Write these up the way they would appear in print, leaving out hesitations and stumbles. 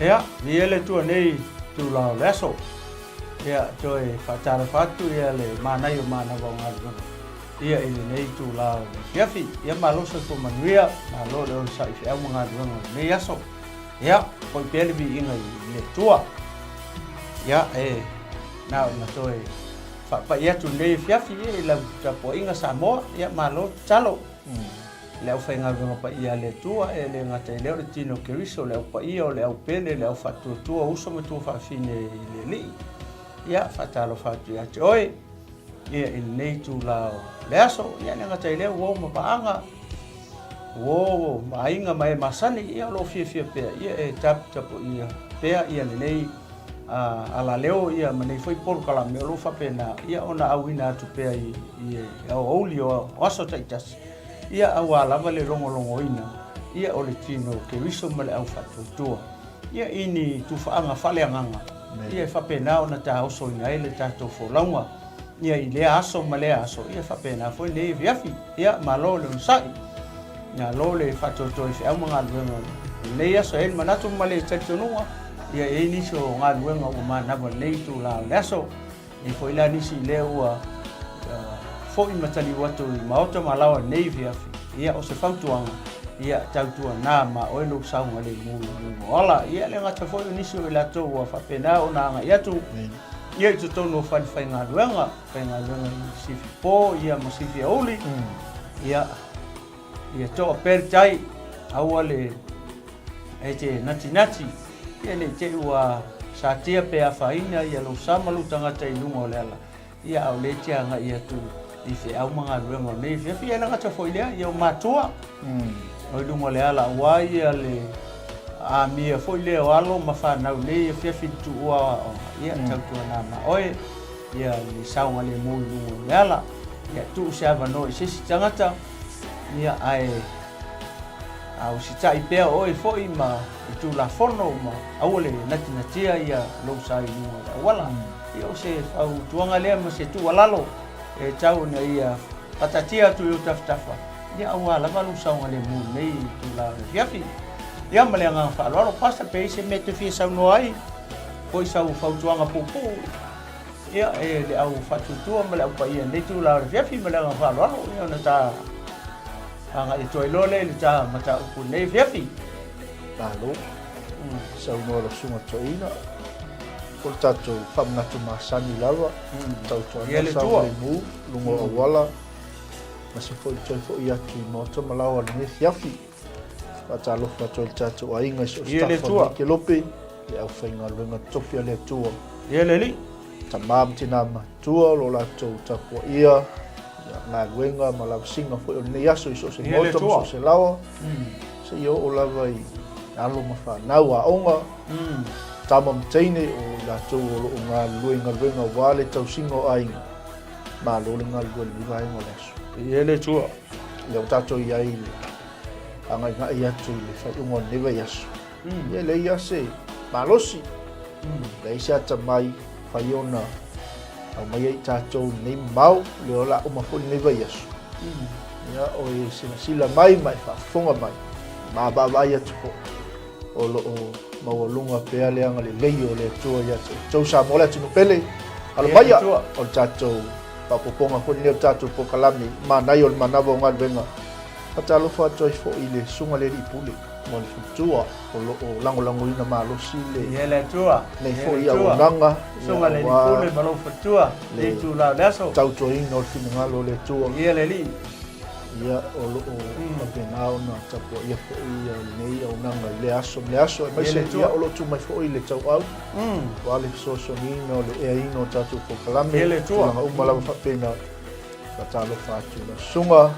Ia, viia le Atua nei itula o le aso. Ia, toe faatalofa atu ia le manaia o manava o galuega. Ia i lenei itula o le afiafi. Ia malo soifua manuia, malo le onosai i feau ma galuega o lenei aso. Ia, foi pea le viiga i le Atua. Ia, e na ona toe faapai atu lenei afiafi ia i lau tapuaiga Samoa. Ia, malo tatalo. Le aufaigaluega paia a le Atua, e le gata i lea o le tino o Keriso, le au paia o le au pele, le au faatuatua o uso ma tuafafine i le Alii. Ia, faatalofa atu ia te oe, ia i lenei itula o le aso. Ia, e le gata i lea, uo ma paaga, uo ma aiga ma e masani, ia o lo o fiafia pea, ia e taputapuia pea ia lenei alaleo ia ma nei foi polokalame o lo o faapena ia ona auina atu pea i aoauli o aso taitasi, ia aua lava le logologoina ia o le tino o Keriso ma le au faatuatua ia i ni tufaaga faaleagaga ia e faapena ona taosoina ai le tatou folauga ia i lea aso ma lea aso ia faapena foi lenei afiafi. Ia malo le onosai, malo le faatoatoa i feau ma galuega o lenei aso. E i ai le manatu ma le talitonuga ia e i ai nisi o galuega ua manava i lenei itula o le aso. E i ai foi la nisi lea ua foi ma taliu atu i maota ma laoa i lenei afiafi. Ia o se fautuaga, ia tautuana ma oe lou saogalemu i luga o ala. Ia e le gata foi o nisi o i latou ua faapena ona agai atu ia i totonu o fale faigaluega, faigaluega i sifi po ia ma sifi aoauli. Ia ia toa pea le tai, aua le e te natinati, ia ne i te i ua satia pe afaina ia lou sa ma lou tagata i luga o le ala, ia a o lea e te agai atu i feau ma galuega o lenei afiafi. Ia e le gata foi i lea, ia o matua o i luga o le ala aua ia le amia foi lea o alo ma fanau i lenei afiafi i le tuua o aoga, ia tautuana ma oe ia le saogalemu i luga o le ala. Ia tuu se avanoa i se isi tagata, ia ae a usitai pea oe foi ma i Tulafono ma aua le natinatia ia lou sa i luga o le auala. Ia o se fautuaga lea ma se tuualalo e tau ina ia faataatia atu i ou tafatafa, ia aua lava lou saogalemu i lenei itula o le afiafi. Ia ma le agaga faaaloalo, Pastor, pe i ai se mea e te fia saunoa ai, foi sau fautuaga puupuu, ia e le au faatuatua ma le au paia i lenei itula o le afiafi ma le agaga faaaloalo, ia ona ta agai atu ai loa lea i le ta mataupu i lenei afiafi. Malo. Saunoa lau Susuga Toeaina. O le tatou faamanatu masani lava, tautuana saogalemu, luga o auala, ma se foi toe foi atu i maota ma laoa i lenei afiafi. Faatalofa atu ai i le tatou aiga i so o se tafa o lenei kelope, le aufaigaluega totofi a le Atua. Ia le Alii. Tama ma tina matua o lo latou tapuaia galuega ma lavasiga foi o lenei aso i so o se maota ma so o se laoa, seia oo lava i alo ma fanau aoga, tama ma teine o i latou o lo o galulue i galuega aua le tausiga o aiga. Malo le galulue i lenei vaega o le aso. Ia le Atua. Lea ua tatou i ai i le agaigai atu i le faaiuga o lenei vaiaso. Ia e leai lava se malosi, leai se atamai fai ona aumaia i tatou i lenei mamao, lea o le a uma foi lenei vaiaso. Ia, o e silasila mai ma e faafofoga mai, ma vaavaai atu foi, o lo o maualuga pea le agalelei o le Atua ia te outou Samoa le atunuu pele. Alo maia, o le tatou faaopoopoga foi lenei o le tatou polokalame manaia o le manava o galuega. Faatalofa atu ai foi i le Susuga i le Alii Pule ma le faletua o lo o lagolagoina malosi le Ia le Atua, nei foi auaunaga. Susuga i le Alii Pule ma lou faletua, i itula o le aso. Tautuaina o le finagalo o le Atua. Ia le Alii. Ia, o lo o faapena ona tapuaia foi lenei auaunaga i lea aso ma lea aso, aemaise ia o lo o tuu mai foi le tauau, aua le fesoasoaniina o le eaina o tatou polokalame, tulaga uma lava faapena. Faatalofa atu i lau susuga,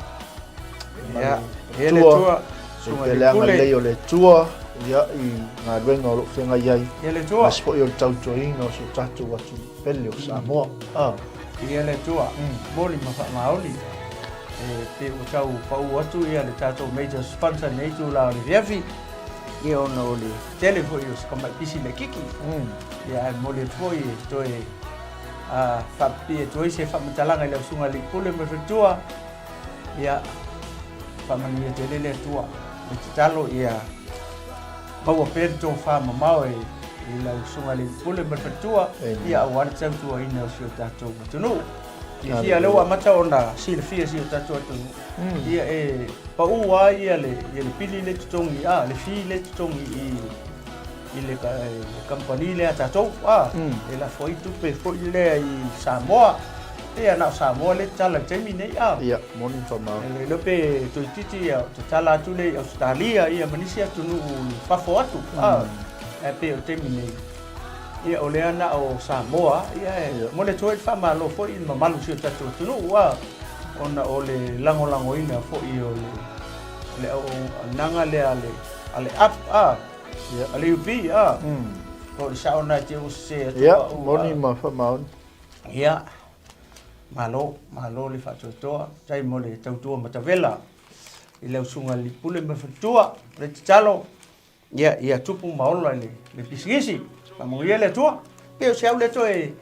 Ia, ia le Atua, susuga i le agalelei o le Atua, ia, i galuega o lo o feagai ai. Ia le Atua. Aemaise foi o le tautuaina o si o tatou atunuu pele o Samoa. Ia le Atua, moli ma faamaoni. E pei ua tau pau atu ia le tatou major sponsor nei itula o le afiafi, ia ona o le tele foi o si tamai pisi laitiiti. Ia ae momoli atu foi e toe faapipii atu ai se faamatalaga i lau Susuga i le Alii Pule ma le Faletua, ia faamanuia tele le Atua. Le tatalo ia Maua pea le tofa mamao e i lau Susuga i le Alii Pule ma le Faletua, ia aua le tautuaina o si o tatou atunuu. Ia lea ua amata ona silafia si o tatou atunuu, ia e pau lava ia le, ia le pili lea e totogi, a, le fee lea e totogi i, i le kamupani lea a tatou, a, e lafo ai tupe foi lea i Samoa. Ia na o Samoa lea e tatala i le taimi nei, a. Ia, moni ma faamaoni. E le iloa pe toeitiiti ia tatala atu lea i Ausetalia ia ma nisi atunuu i fafo atu, a. Ae pei o le taimi nei, ia o lea na o Samoa, ia e momoli atu ai le faamalo foi i le mamalu o si o tatou atunuu, a, ona o le lagolagoina foi o le le auaunaga lea a le a le up, a, a le UP, a. Po o le sao lena e te ua sese atu Ia, moni ma faamaoni. Ia, malo, malo le faatoatoa, faafetai mo le tautua matavela i lau Susuga i le Alii Pule ma le Faletua. O le tatalo, ia, ia tupu ma ola le, le pisinisi, faamanuia le Atua. Pei o se au lea toe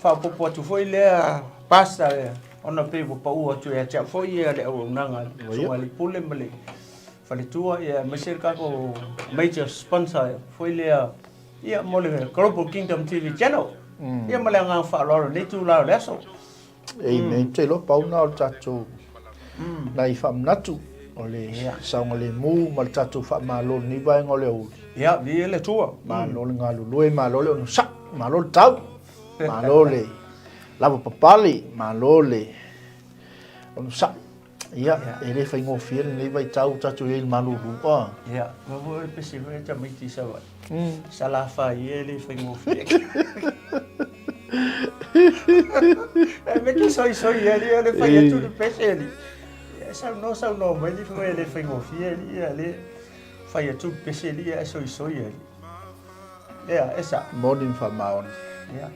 faaopoopo atu foi lea Pastor lea, ona pei ua pau atu ia te au foi ia le auaunaga a le Susuga i le Alii Pule ma le Faletua, ia aemaise le tatou major sponsor foi lea Ia, mo le Global Kingdom TV Channel. Ia, ma le agaga faaaloalo i lenei itula o le aso. Amen. Ou te iloa pau lena o le tatou nai faamanatu o le saogalemu ma le tatou faamalo i lenei vaega o le aoauli. Ia, viia le Atua. Malo le galulue, malo le onosai, malo le tau, malo le lavapapale, malo le onosai. Ia, e le faigofie lenei vaitau ua tatou i ai i le malulu. Ah. Ia, ma foi le pese foi tamaiti i Savaii. Salafai e le faigofie. E me te soisoi e li, le fai atu le pese e li. Ia, saunoa saunoa mai li foi e le faigofie li, ia le fai atu le pese li, e soisoi e li. Ia, e sao. Moni ma faamaoni. Ia,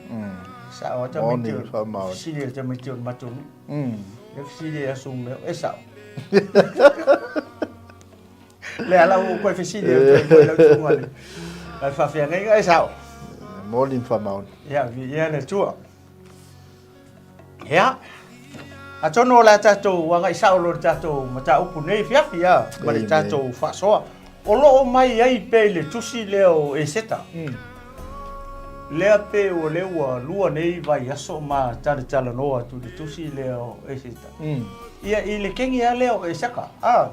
sao a tamaiti o, fesili a tamaiti o le matou nuu. E fesili e aso mea, e sao. Le ala o koe fesili e toe koe lau tunga le. Lai whawhiangaiga e sao. Moni ma whamaoni. Ia, vi ia le tua. Ia, atonu o le a tatou agai sao loa i le tatou mataupu nei afiafi, a, ma le tatou faasoa. O lo o mai ai pea i le tusi lea o Eseta. Lea pei o lea ua lua nei vaiaso ma talatalanoa atu i le tusi lea o Eseta. Ia, i le kegi lava lea o Eseka, a.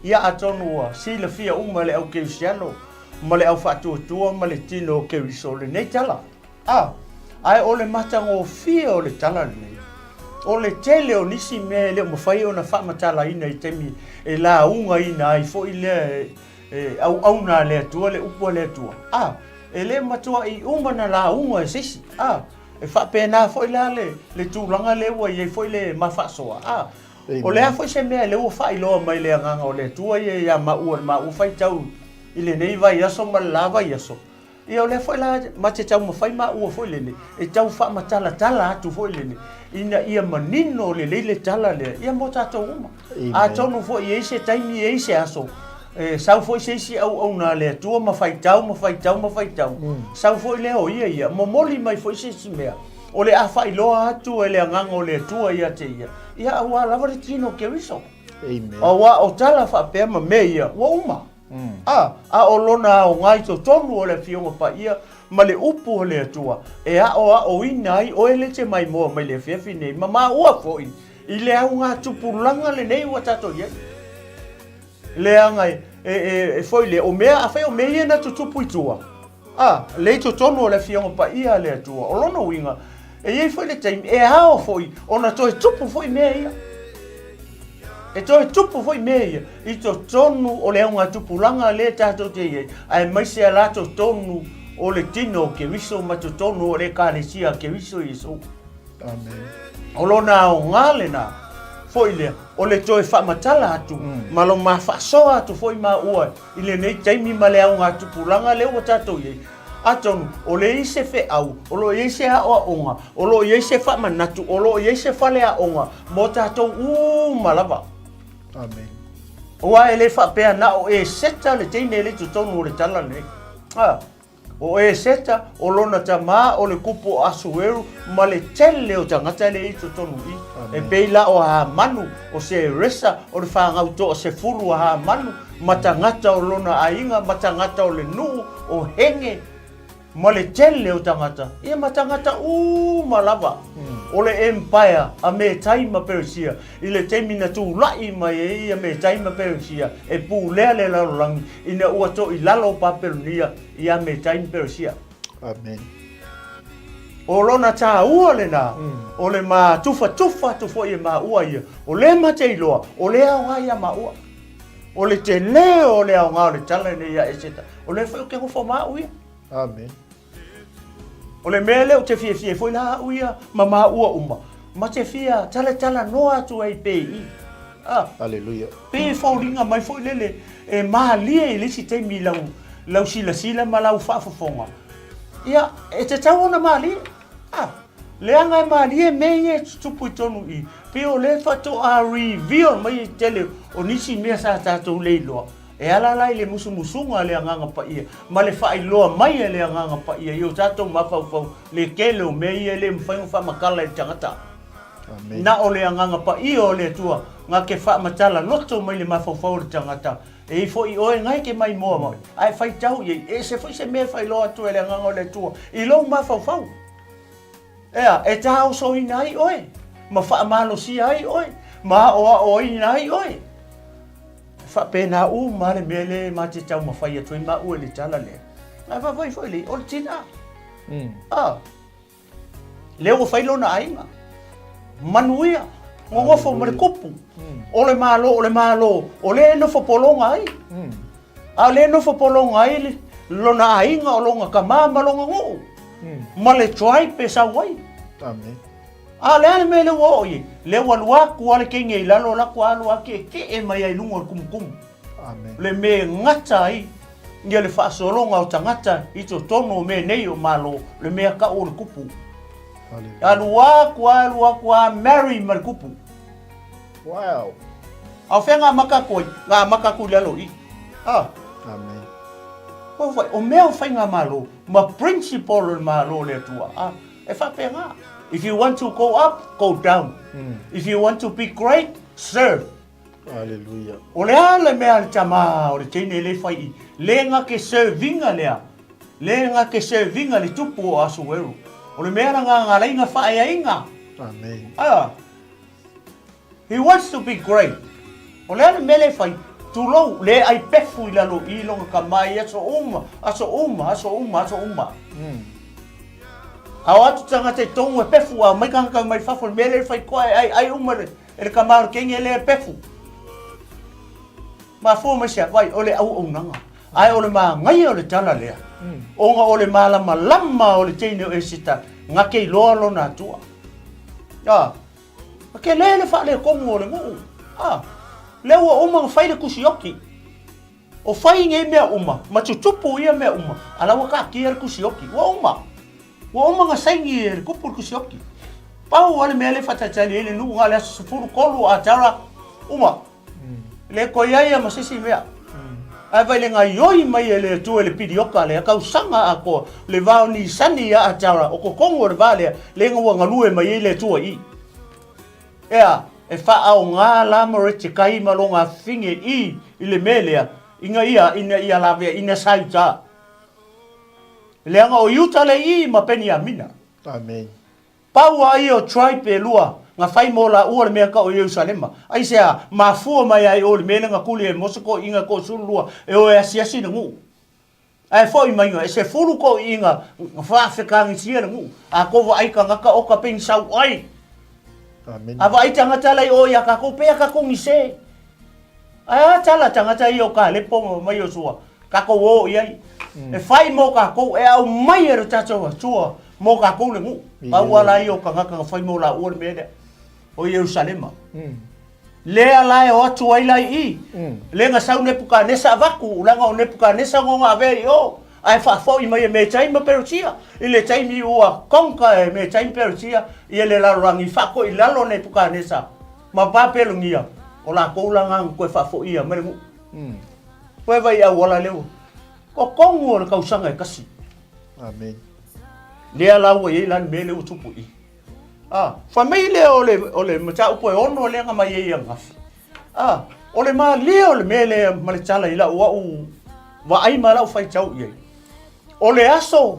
Ia, atonu ua silafia uma e le au kerisiano ma le au faatuatua ma le tino o Keriso lenei tala. A, ae o le matagofie o le tala lenei, o le tele o nisi mea e le o mafai ona faamatalaina i taimi e laugaina ai foi lea e auauna a le Atua le upu a le Atua. A, e le matuai uma na lauga e se isi. A, e faapena foi la le, le tulaga lea ua i ai foi le ma faasoa. A, o le a foi se mea lea ua faailoa mai le Agaga o le Atua ia ia maua i le maua faitau i lenei vaiaso ma le la vaiaso, Ia o lea foi la ma te taumafai maua foi lele e tau faamatalatala atu foi lele ina ia manino lelei le tala lea ia mo tatou uma. Atonu foi e i ai se taimi e i ai se aso e sau foi se isi auauna a le Atua ma faitau ma faitau ma faitau, sau foi lea o ia ia momoli mai foi se isi mea o le a faailoa atu e le Agaga o le Atua ia te ia, ia aua lava le tino o Keriso. Aua o tala faapea ma mea ia ua uma. A, a o lona aoga i totonu o le Afioga Paia ma le Upu o le Atua, e aoaoina ai oe le te maimoa mai le afiafi nei, ma maua foi i le augatupulaga lenei ua tatou i ai. Leaga e, e, e, e foi le, o mea, afai o mea ia na tutupu i tua, a, le i totonu o le Afioga Paia a le Atua, o lona uiga, e i ai foi le taimi, e ao foi ona toe tupu foi mea ia. E toe tupu foi mea ia i totonu o le augatupulaga lea tatou te i ai, aemaise a la totonu o le tino o Keriso ma totonu o le Ekalesia a Keriso Iesu. Amen. O lona aoga lena foi lea, o le toe faamatala atu ma lo ma faasoa atu foi maua i lenei taimi ma le augatupulaga lea ua tatou i ai, Atonu, o le i ai se feau, o lo o i ai se aoaoga, o lo o i ai se faamanatu, o lo o i ai se faleaoga mo tatou uma lava. Amen. Aua e le faapea na o Eseta le teine le i totonu o le tala lenei. Ah. O Eseta, o lona tamā, o le kupu o Asueru, ma le tele o tagata e le i totonu i. E pei la o Hamanu, o Seresa, o le fanau toasefulu a Hamanu, ma tagata o lona aiga, ma tagata o le nuu, o Hege, ma le tele o tagata, ia ma tagata uma lava o le empire a Metai ma Peresia, i le taimi na tula'i mai ai ia Metai ma Peresia e pulea le lalolagi ina ua to'ilalo Papelonia iā Metai ma Peresia. Amen. O lona tāua lena, o le matufatufa atu foi e maua ia, o lea ma te iloa, o lea aoga ia maua. O le tele o le aoga o le tala lenei ia Eseta, o lea foi ou te nofo ma au ia. Amen. O le mea lea ou te fiafia ai foi la au ia ma maua uma, ma te fia talatalanoa atu ai pei i. Ah. Haleluia. Pei e foliga mai foi lele e malie i le isi taimi i lau, lau silasila ma lau faafofoga. Ia, e tatau ona malie. Ah, leaga e malie mea ia e tutupu i totonu i i. Pei o lea faatoa reveal mai ai tele o nisi mea sa tatou le iloa. E ala la i le musumusuga a le Agaga Paia ma le faailoa mai e le Agaga Paia i o tatou mafaufau le tele o mea ia e le mafai ona faamatala e le tagata. Amen. Na o le Agaga Paia o le Atua na te faamatala loto mai le mafaufau o le tagata. E i foi oe na e te maimoa mai, ae faitau i ai, e ese foi se mea e faailoa atu e le Agaga o le Atua i lou mafaufau. Ea, e taosoina ai oe, ma faamalosia ai oe, ma aoaoina ai oe. E faapena uma le mea lea ma te taumafai atu ai maua i le tala lea. Ae vaavaai foi lei, o le tina. Ah, lea ua fai lona aiga. Manuia, nonofo ma le kupu. O le Malo, o le Malo, o lea e nofo pologa ai. A o lea e nofo pologa ai lona aiga, o lona tama ma lona nuu. Ma le tribe e sau ai. Amen. A o le a le mea lea ua oo i ai? Lea ua alu atu lava le teine i lalo, alu atu alu lava tietie mai ai i luga o le tumutumu. Amen. Le mea e gata ai ia le faasologa o tagata i totonu o mea nei o Malo, le mea tau o le kupu. Hallelujah. Alu atu lava, alu atu lava, marry ma le kupu. Wow. A o fea na amata atu ai? Na amata atu i lalo i i. Ah. Amen. O, fai, o mea o faigamalo ma principle o le Malo o le Atua, ah, e faapena. If you want to go up, go down. If you want to be great, serve. Hallelujah. O le a le mea a le tama o le teine le fai i, le nga ke servinga lea, le nga ke servinga le tupu o Asueru. O le mea la nga nga leinga whaeainga. Amen. Ah. He wants to be great. O le a le mea le fai, tulou, le ai pefu i lalo i longa ka mai aso uma, aso uma, aso uma, aso uma. A o atu tagata i tongu e pefu, a o mai tagata mai fafo, le mea le fai koa e ai, ai uma le, e le kama o le kenge le e pefu. Mafua mai se vai, o le auaunaga. Ae o le māngaia o le tala lea, ona o le mālamalama o le teine o Esita, gake iloa lona Atua. A, a tele le faaletonu o le nuu. A, lea ua uma ona fai le tusi oti. O fai nei mea uma, ma tutupu ia mea uma, a la ua taatia le tusi oti. Ua uma. Ua uma ona saini e le kupu le tusi oti. Pau lava le mea lea e faatalitali ai le nuu na o le aso 13 o Atara, uma. Le toe i ai ia ma se isi mea. Ae vaai le gaioi mai e le Atua i le pilioka lea, tausaga atoa, le va o Nisani ia Atara, o totonu o le va lea, lea ua galue mai ai le Atua i i. Ea, e faaaoga la Moretekai ma lona afifine i i le mea lea, ina ia, ina ia lavea, ina sa Iuta. Leaga o Iuta le i ma Peniamina. Amen. Pau a ia o tribe e lua, na fai mo laua le mea ka o Ierusalema. Aisea, mafua mai ai o le mea lea na tuli e Mose toeaiina toasululua e o e asiasi le nuu. Ae foi mai na, e sefulu toeaiina na faafekanisia le nuu. A tou vaai tagata oka pei ni sau ai. Amen. A vaai tagata la i o ia kakou, pei a kakou ni se. Ae a tala tagata ia o Kalepo ma mai Iosua, kakou o i ai. E fai mo kakou, e aumai e lo tatou Atua mo kakou le nuu. Pau a la ia o tagata na fai mo laua le mea lea o Ierusalema. Lea la e o atu ai la i i, lea na sau Nepukanesa avatu, leaga o Nepukanesa na ona avea i o, ae faafoi mai e Metai ma Peresia. I le taimi ua conquer e Metai ma Peresia ia le lalolagi, faatoi i lalo Nepukanesa ma Papelonia, o lakou la na na toe faafoia mai le nuu. Koe vai auala lea ua totonu o le tausaga e tasi. Amen. Lea la ua i ai la le mea lea ua tupu i i. A, fai mai lea o le, o le mataupu e ono lea na mai ai ananafi. A, o le malie o le mea lea ma le tala i lau au vaai ma lau faitau i ai. O le aso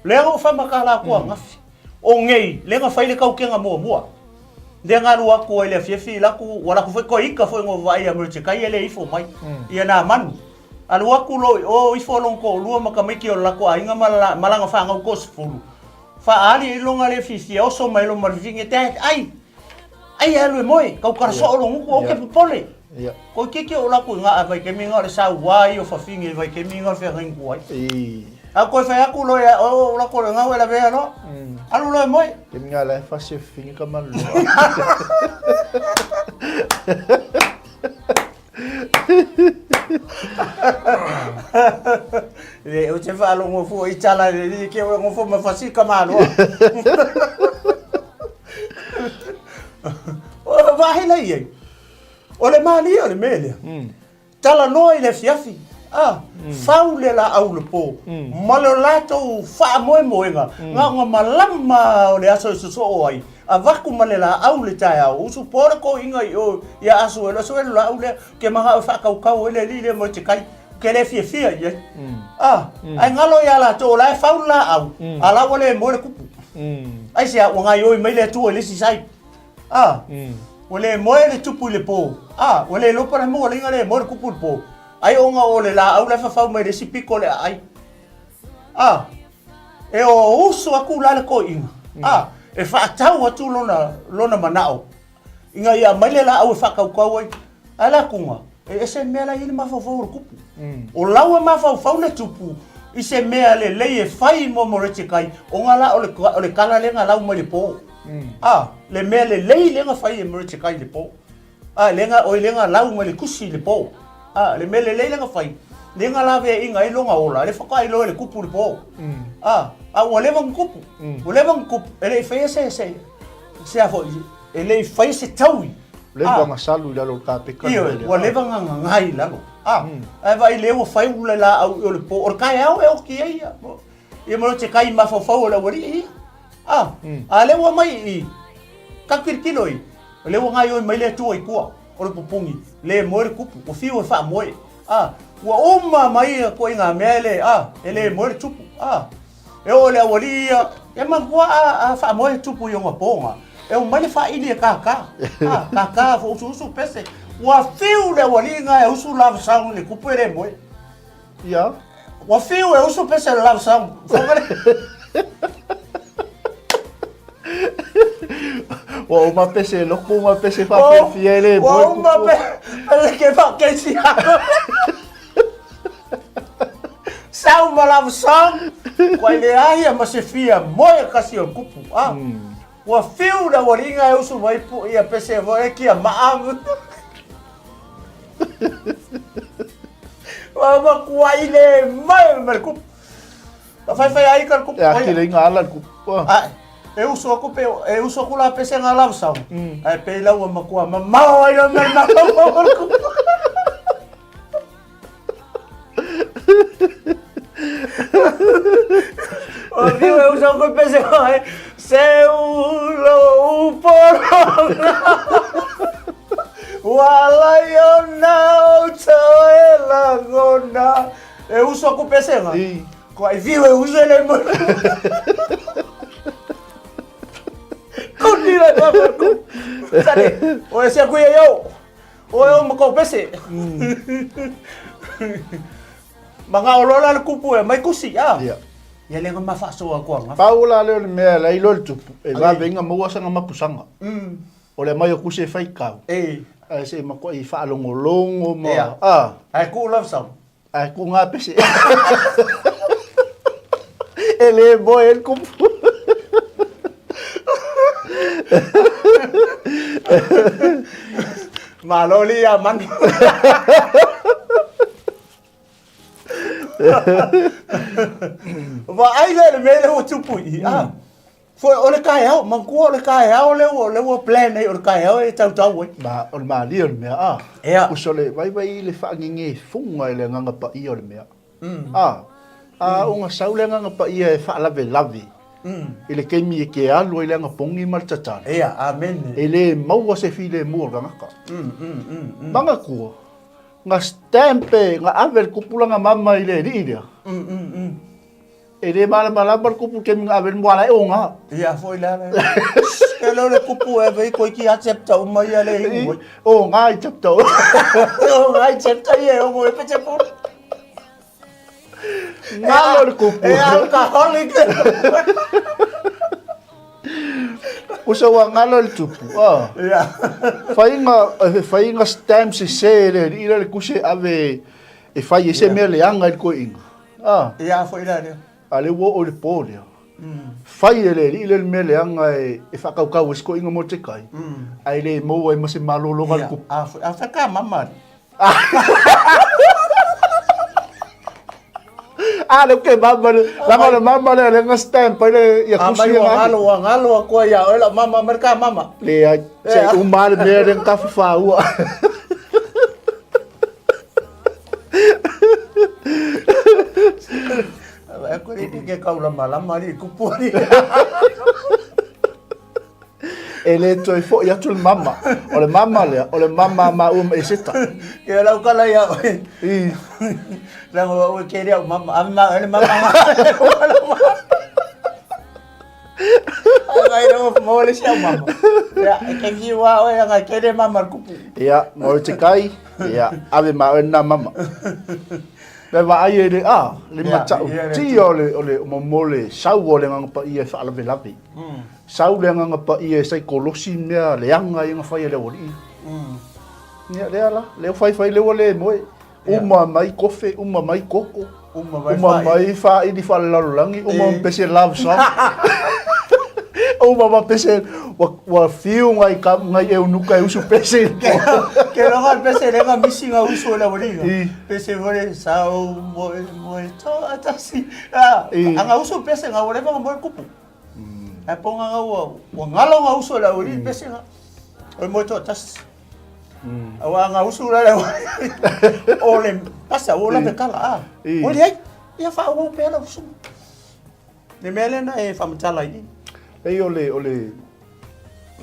lea na ou faamatala atu ananafi. O nei, lea na fai le tautega muamua. Lea na alu atu ai i le afiafi, la atu, ua alu atu foi toe ita foi na ou vaai ia Mordecai e le ifo mai. Ia na manu. Alu atu loa i o ifo lona toalua ma tamaiti o le latou aiga ma ma lana fanau toasefulu. Faaali ai lona le fiafia oso mai loa ma le vivine, Dad, ai! Ai e alu e moe, tau tala soo lou gutu, ou te popole. Toeitiiti ou alu atu i na vaitaimi na o le saua ia o fafine i vaitaimi na o le feagaiga tuai. A toe fai atu loa ia oe ou alu atu o lena ua e lavea loa. Alu loa e moe. Taimi na la e fasi e fafine ka maloloa. Le ou te faalogo fua i tala le li ke o ngofo ma fasi ka maloa. O vahi lai ai. O le malie o le mea lea. Talanoa i le afiafi. Ah, fau le laau i le po. Ma le latou faamoemoega, na ona malama o le aso e sosoo ai. Avatu ma le laau i le taeao, usu po le toeaina i o ia Asuelu, Asuelu laau lea, ou te manao e faatautau ai le alii lea mo te kai, ou te le fiafia i ai. Ah, ae galo ia latou o la e fau le laau, a la ua le moe le kupu. Aisea, ua gaioi mai le Atua i le isi side. Ah, ua le moe le tupu i le po. Ah, ua le iloa po o le a le mea ua le moe le kupu i le po. Ai ona o le laau la e fafau mai le isi pito o le aai. Ah, e o usu atu la le toeaina, a, e faatau atu lona, lona manao, ina ia aumai le laau e faatautau ai. Ae la kuga, e ese le mea la e i ai le mafaufau o le tupu. O lau e mafaufau le tupu i se mea lelei e fai mo Moretekai, ona la o le, o le tala lea na lau mai le po. A, le mea lelei lea na fai e Moretekai i le po. A, lea na, oi lea na lau mai le tusi i le po. A, le mea lelei lea na fai, lea na laveaiina ai lona ola, lea faatoa iloa e le tupu i le po. A, a ua leva ona tupu, ua leva ona tupu, e le i faia se, se, se a foi, e le i faia se taui. Leva ona salu i lalo o le kapeka. Ioe, ua leva ona gagai i lalo. A, ae vaai lea ua fai le laau i o le po, o le taeao e oti ai ia. Ia ma te kai mafaufau o le aualii ia. A, a lea ua mai i i, tatou tilotilo i, o lea ua gaoioi mai le Atua i tua o le pupuni, le moe le tupu, ua fiu e faamoe. A, ua uma mai ia ituaiga mea e le, a, e le moe le tupu. A, e oo i le aualii ia, e manatua a, a faamoe le tupu i ona po na, e omai le faili e kākā. A, kākā, usuusu pese. Ua fiu le aualii na e usu lava sound i le tupu e le moe. Ia. Ua fiu e usu pese le love song. Ua uma pese loko, uma pese whawhiawhia e le Ua uma pese ke whakesi Sau ma love song. Kua i le ahia ma se fia moe kasi o kupu. Ah. Ua fiu le ualinga e usu mai pu ia pese mo e kia maa. Ua makuai le mai ma le kupu. Ka whai whai ai ka le kupu. E akile i ngā ala le kupu. Ai, e usu aku pe, e usu aku la pese ngā lau sau. Ai pe lau ua makua mamao ai lau mai mamao le kupu. O fiu e usu aku pese ai. Se ulo uporo. Ua lai ona o toe lagona. E usu aku pesega. Ko ai fiu e usu e le mo. Kuni la kwa ku. Sale, o e se aku ia yo. O e o ma pese. Ma ngā olola le kupu e mai kusi, a. Ia. Ia le ngā whaasoa kua ngā. Pau la leo le mea la ilo le tupu. E vave inga maua sanga mapusanga. O le aumai o kusi e fai kau. E. Ae se i makuai faalogologo ma. Ia. A. Ae kuu love song. Ae kuu ngā pese. E le moe ai le kupu. Malo li ia manu. Vaai lea i le mea lea ua tupu i i. Ah. Foi o le taeao, manatua o le taeao lea ua, lea ua plan ai o le taeao e tautau ai. Ma, o le malie o le mea, a. Ea. Uso le vaivai i le faangegefuga i le agaga paia o le mea. A. A o ga sau le Agaga Paia e faalavelave i le taimi e te alu ai le agapogi ma le tatalo. Ia, amene. E le maua se filemu o le tagata. Manatua, na stamp e, na ave le tupulaga mama i le alii lea. E le malamalama le tupu taimi na ave le moala e oga. Ia foi la le. E le le kupu e vei koi ki a chapter uma ia le ingo. Oga i chapter. Oga i chapter ia o mo e pete po. Ngalo le kupu. E alcoholic. Usa ua ngalo le tupu. Ah. Ia. Faiga faiga stamp se se le i le kuse ave e fai e se mea leaga i le koiinga. Ah. Ia foi la lea. A le ua oo i le po lea. Fai e le alii lea le mea leaga e faakaukau ai se koiinga mo te kai. Ae le maua ai ma se malologa le kupu. A foi a foi ka mama. A le ke mama le langa le mama le le nga stamp ai le ia kusi ia. Ua ngalo ua ngalo aku ia oe la mama mereka mama. Le ai se uma le mea le ka fa ua. E koe i ke kaulamalama li kupu ali. E le toe foi atu le mama. O le mama lea, o le mama a maua ma Eseta. Ke lau kala ia oe. I. Langa ua ke rea mama. A ma ele mama. Ai no mo le sia mama. Ia ke ki wa oe anga ke le mama kupu. Ia, mo te kai. Ia, ave ma oe na mama. Me vaai e le a, le matau tia o le o le mo le sau o le agaga paia e faalavelave. Sau le agaga paia e saikolosi mea leaga ia na fai e le aualii. Ia lea la, lea faifai lea ua le moe. Uma mai kofe, uma mai koko, uma mai faaili faalelalolagi, uma ma pese love song. Uma ma pese ua ua fiu ngai ka ngai eunuka e usu pese i le po. Ke loga le pese le nga misi nga usu le aualii. Pese fole sau moe moe toatasi. Anga usu pese nga ua leva nga moe kupu. Ae po nga ua ua ngalo nga usu le aualii pese nga. O le moe toatasi. Aua nga usu la le o le pasa o la kala a. O le ai. Ia fa o pe la usu. Le mea lena e faamatala i. Pei o le o le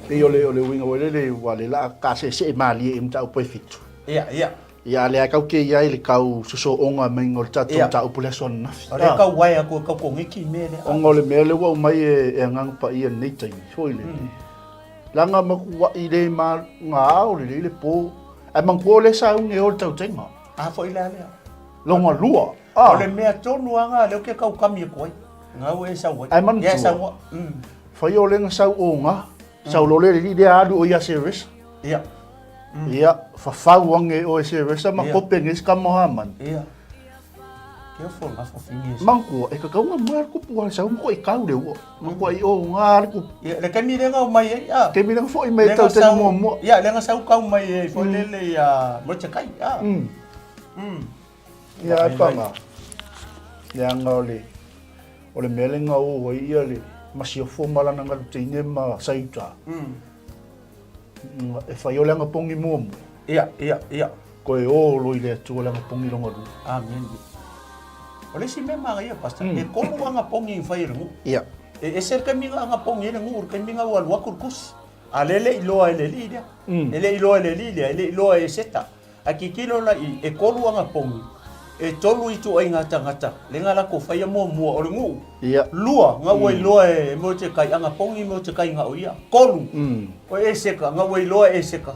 pei o le o le uiga foi lele ua le la ka se se malie i mataupu e fitu. Ia ia. Ia lea kau ke ia i le kau sosooga mai o le tatou mataupu le aso ananafi. O le kau wae aku kau kongeki mea lea. Ona o le mea lea ua aumai e Agaga Paia i lenei taimi foi lele. Leaga matuai le ma nga ao lelei le po. Ae manatua o lea sauni e o le tautaiga. A foi la lea. Longa lua. O le mea tonu lava nga lea ou te kau kami atu ai. Nga ua e sau ai. Ae manatua. Fai o lea na sau o nga. Sau loa le alii lea alu o ia Seresa. Ia. Ia, fafau ange oe Seresa ma kope nge si kama o Hamani. Ia. Manatua, e kakau nga moe a le kupu a le sau ma koe i kau le ua. Ma koe i o nga le kupu. Ia, le taimi lea nga mai ai, a. Taimi lea nga foi mai tau tenu muamua. Ia, lea nga sau kau mai ai foi lele ia Mordecai, a. Ia, ai panga. Leaga o le, o le mea lea nga o ai ia le masiofo ma lana galu teine ma Saiuta. E fai o le agapogi muamua. Ia, ia, ia. Koe o lo i le Atua le agapogi longa lua. Amen. O le isi mea manaia, Pastor, e tolu agapogi i fai e le nuu. Ia. E ese le taimi na agapogi ai le nuu i le taimi na ua alu atu le tusi. A lea e le i iloa e le alii lea. E le i iloa e le alii lea, e le i iloa e Eseta. Ae tilotilo la i, e tolu agapogi, e tolu ituaiga tagata lea na latou faia muamua o le nuu. Ia. Lua, na ua iloa e Mordecai, agapogi Mordecai na o ia. Tolu, o Eseta, na ua iloa e Eseta.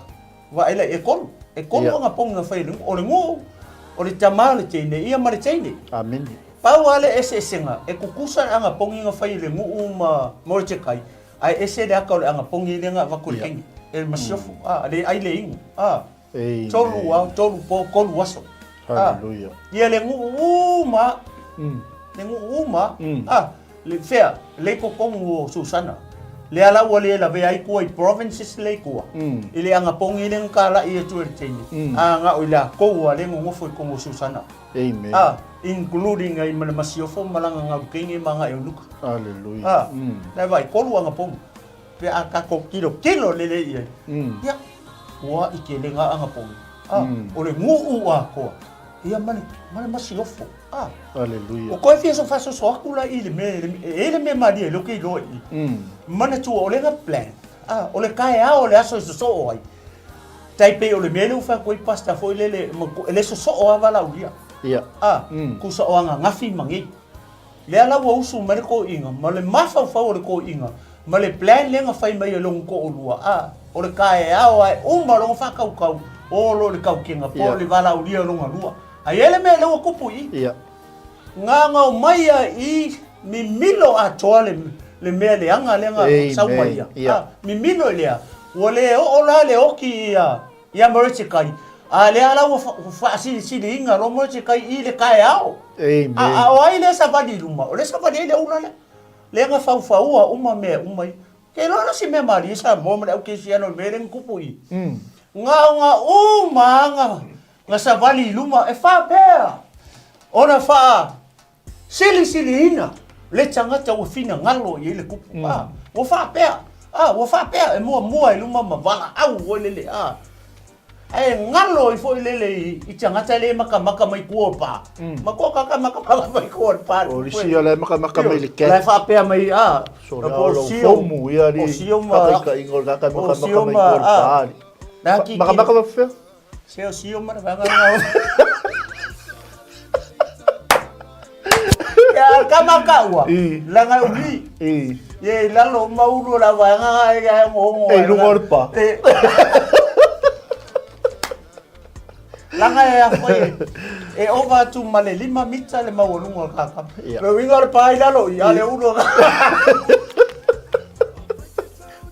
Vaai la i, e tolu. E tolu agapogi na fai e le nuu. O le nuu, o le tama o le teine, ia ma le teine. Amene. Pau lava le eseesega, e tutusa le agapogi na fai e le nuu ma Mordecai, ae ese le aka o le agapogi lea na avatu e le teine, e le masiofo, a, le ai le inu, a. Tolu ao, tolu po, tolu aso. Hallelujah. Ia le nuu uma, le nuu uma, a, le fea, le totonu o Susana. Lea la ua le lavea ai tua i provinces le i tua. I le agapogi le na talai atu e le teine. A na o i latou a le nonofo i totonu o Susana. Amen. A, including ai ma le masiofo ma lana galukeine ma ana eunuka. Hallelujah. A, le vaai, tolu agapogi. Pe a tatou tilotilo lelei i ai, ia, ua ʻike le ga agapogi, a, o le nuu atoa. Ia ma le, ma le masiofo. A. Aleluia. Ua toe fia faasoso atu la i le mea, e i ai le mea malie lea ou te iloa i i. Manatua o le ga plan, a, o le taeao o le aso e sosoo ai. Tai pei o le mea lea ua fai atu ai pastor foi lele, e le sosoo lava valaaulia. Ia. A, tusa o ananafi ma nei. Lea la ua usu mai le toeaina ma le mafaufau o le toeaina ma le plan lea na fai mai e lona toalua, a, o le taeao lava e uma lona faatautau, o loa i le tautega po o le valaaulia lona lua. Ae i ai le mea lea ua tupu i i. Ia. Na ona omai lava i mimilo atoa le, le mea leaga lea na sau mai ia. Ia. A, mimilo i lea, ua le oo la le oti ia, ia Moritsikai, a lea la ua faasilisiliina loa Moritsikai i le taeao. Amen. A, a o ai lea e savali i luma? O lea e savali ai le ula lea. Lea na faufaua uma mea uma ia. Ke iloa la si mea malie Samoa ma le au kerisiano i le mea lea na tupu i i. Na ona uma lava na savali i luma e faapea ona faa silisiliina le tagata ua finagalo i ai le kupu. A, ua faapea, a, ua faapea e muamua i luma ma valaau foi lele, a. Ae galo ai foi lele i tagata le makamaka mai tua o le pa. Matua kaka makamaka mai tua o le pa. O le isi ia la e makamaka mai le cat. La e faapea mai, a, So, le ao lau fomu ia li faataitaiga o le tagata e makamaka mai tua o le pa. Makamaka faapefea? Se o sio ma le vaega Ia kama kaua. Langa uli. Ye i lalo maulu la vaega e ia ngo ngo. E luga o le pa. Langa e a foi e ova atu ma le 5 mita le maualuga o le kakama. Le uiga o le pa i lalo i a le ulu.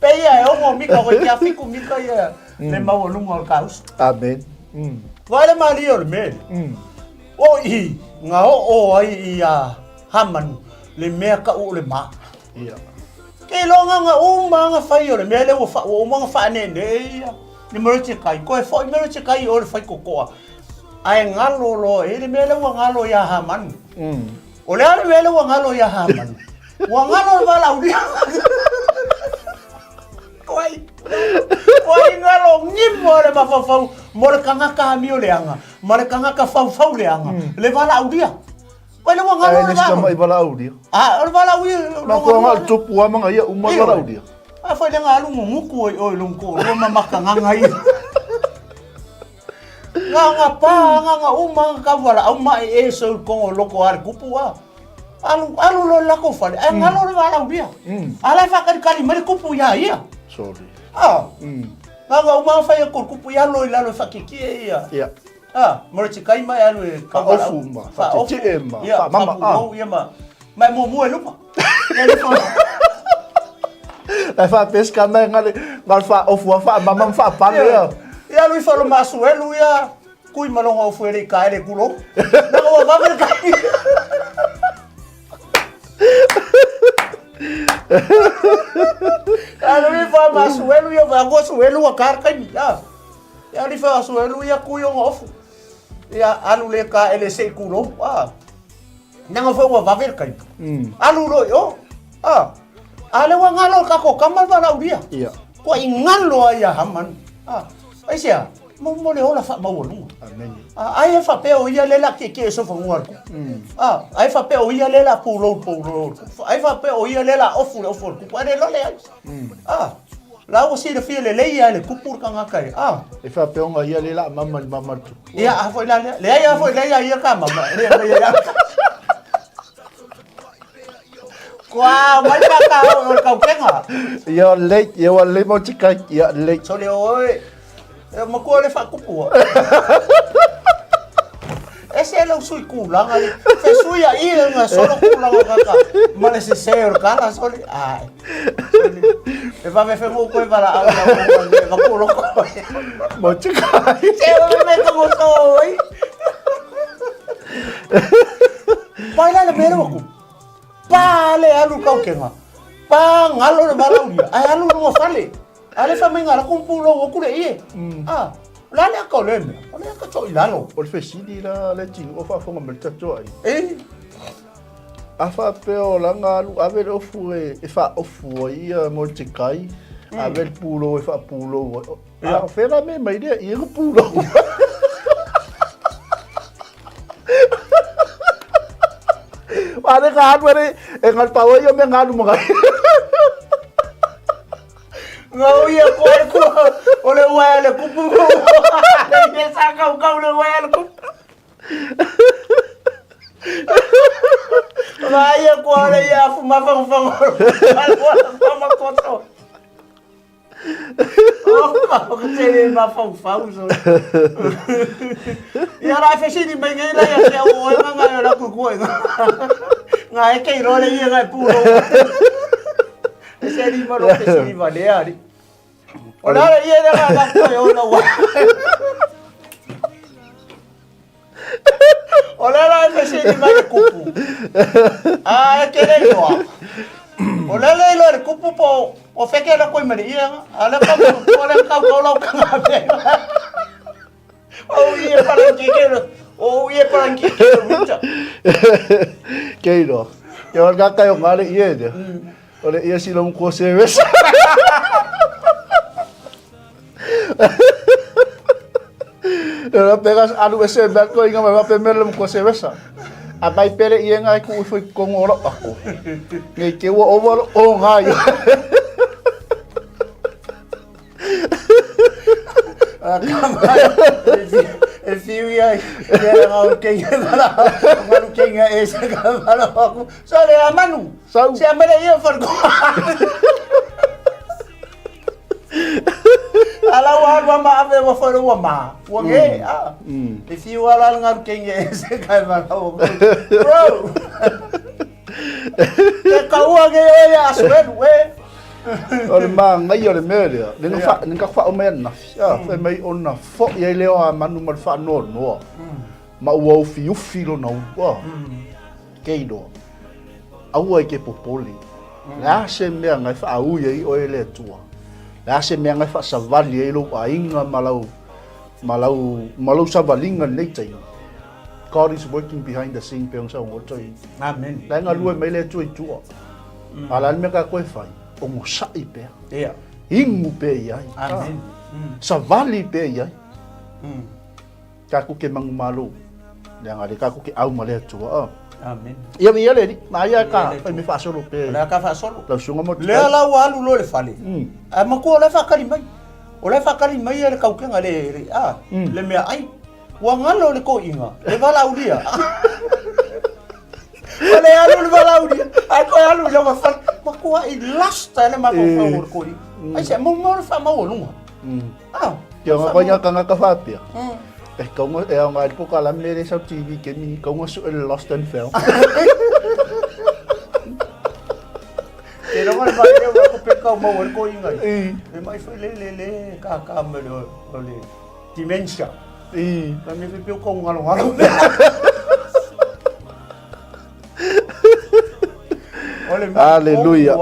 Peia e 6 mita koe kia 7 mita ia le maualuga o le kausa. Amen. Vaai le malie o le mea lea. O i nga oo ai i a Hamanu le mea kau o le ma. Ia. Ke iloa nga uma nga fai o le mea lea ua fa ua uma nga faaneenee ia le Moridekai. Koe foi Moridekai i o le faikokoa. Ae galo loa e le mea lea ua galo iā Hamanu. O le a le mea lea ua galo iā Hamanu? Ua galo le valaaulia. Koai, koai galo gimo le mafaufau mo le tagata amio leaga ma le tagata faufau leaga, le valaaulia. Koai le ua galo Ae le le sika valaaulia. mai valaaulia. A, o le valaaulia. Ma kua nga tupu a manga ia uma valaaulia. A foi le nga alu nguku oi oi long ko rua ma makanganga ia. Nga nga pa nga nga uma nga ka valaau ma e e so kongo loko a le kupu a. Alu alu lo lako fale. Ai ngalo le valaaulia. A la e whakalikali mai le kupu ia ia. Sorry. A. Nga nga uma whai ko kupu ia lo i lalo e whakikie ia. Ia. A, mora te kai mai alu e ka Whaofu ma, whatete'e ma, whamama a. Ia ma. Mai mua e luma. Ia le wha. Lai whapeska mai ngale ngale whaofu a whaamama ma whaapale ia. Ia alu i whalo masu elu ia. Kui malonga ofu e le i kaele kulo. Nanga ua vave le kai. Alu i wha masu elu ia wha ngua su elu a kar kai mi. Ia alu i wha su elu ia kui onga ofu. Ia alu le kaele se i kulo. Nanga foi ua vave le kai. Alu lo i o. A le ua ngalo le kako kama le valaulia. Ia. Kua i ngalo ai ia Haman. Ai sea, mo mo le ola faamaualuga. Amen. Ai e faapea o ia le la kiekie e sofanua le kupu. Ai faapea o ia le la pulou pulou le kupu. Ai faapea o ia le la ofu le ofu o le kupu. Ai le lole ai. La ua silafia lelei ia le kupu le tagata e. E faapea ona ia le la mama i le mama le tupu. Ia, a foi la lea. Leai a foi lea ia ka mama. Le mai ia. Kua mai pa ka o le kaukenga. Ia lei, ia ua lei mau tikai, ia lei. Sole oe. E makua le faakupua. Ese lau sui kulaga le. Fe sui a ia nga solo kulaga kaka. Ma le sese o le kala sole. Ai. Sole. E vave fe mo koe vala au la o le va ku loko. Mau tikai. Se o me ka mo so oi. Pai la le mea le waku. Pa le alu kaukenga. Pa ngalo le valaulia. Ai alu lunga fale. A le fa mai ngala kumpu lo oku le ie. A, la le aka o le mea. O le aka tso i lalo. O le fesili la le tino o faafofoga mai le tatou ai. E. A faapea o lana alu ave le ofu e faaofu ai ia mo le tikai, ave le pulou e faapulou ai. A o fea la mea mai lea ia le pulou. Ale ka alu ale e ngal pa ia me ngalu ma. Ngau ia ko e ku o le ua le kupu. Le ia sa kau kau le ua le kupu. Nga ia ko le ia fu ma fang fang. Ale wa ma koto. Oh, ka ko te le ma fang fang so. Ia la fe si ni mai ngai la ia ke o e nga la ku ku nga. Nga e ke ro le ia nga pu ro. E se ni ma ro fe si ni va le ari. O la ia le nga ko e o la wa. O le la e se ni mai kupu. A e ke le loa. O le le lo le kupu po o feke la koi mari ia. A le ka o le ka ko lo ka nga pe. O ia para ki ke o ia para ki ke ruta. Ke ro. Ke o ka kai o ngale ia de. O le ia si lo ko se ves. Ela pega alu ese mea ko inga mai pe mele ko se vesa. A mai pere i enga ku foi kongo ro ako. Nei ke ua over o ngai. A kama e fiu ia ia ngau kenga mala ngalu kenga e se ka mala aku. So le amanu. Sau. Se amale ia farko. Ala ua alu ama ave ua foi ua ma. Ua nge a. E fiu ala ngalu kenga e se ka mala aku. Bro. Ke kaua ke o ia asuelu e. O le māngai o le mea lea, le nga wha, nga wha o mea nafi, a, whai mai o na fo i ai leo a manu ma le wha noa noa. Ma ua ufi ufi lo na ua. Kei noa. Aua i ke popole. Le a se mea ngai wha au i ai oe le atua. Le a se mea ngai wha savali ai lou ainga ma lau, ma lau, ma lau savalinga nei taimi. God is working behind the scene pe sa ngo toi. Amen. La nga lue mai le atua i tua. A la mea ka koe fai, o ngo sa'i pea. Ia. Ingu pea i ai. Amen. Savali pea i ai. Ka ku ke mangu malo. Le anga le ka ku ke au ma le atua. Amen. Ia mi ia le ri, ma ia ka fai me faasolo pe. La ka faasolo. Lau suga mo. Lea la ua alu loa le fale. Ae matua o la e faakali mai. O la e faakali mai le kaukega le a le meaai. Ua galo le toeaina, le valaaulia. Ua le alu le valaaulia, ae toe alu i lona fale. Matuai lasta le mafaufau o le toeaina. Aisea, maumau le faamaualuga. Ah. Ke ona koe nga kangaka faapea. E kaunga e aonga ai le pokalame le sau TV ke mi kaunga su le lost and found. Ke ronga le whaea ua ko pe kau mau le koinga. E mai foi le le le ka ka me le o le dementia. Ka me pe kau ngalo ngalo. O le Hallelujah.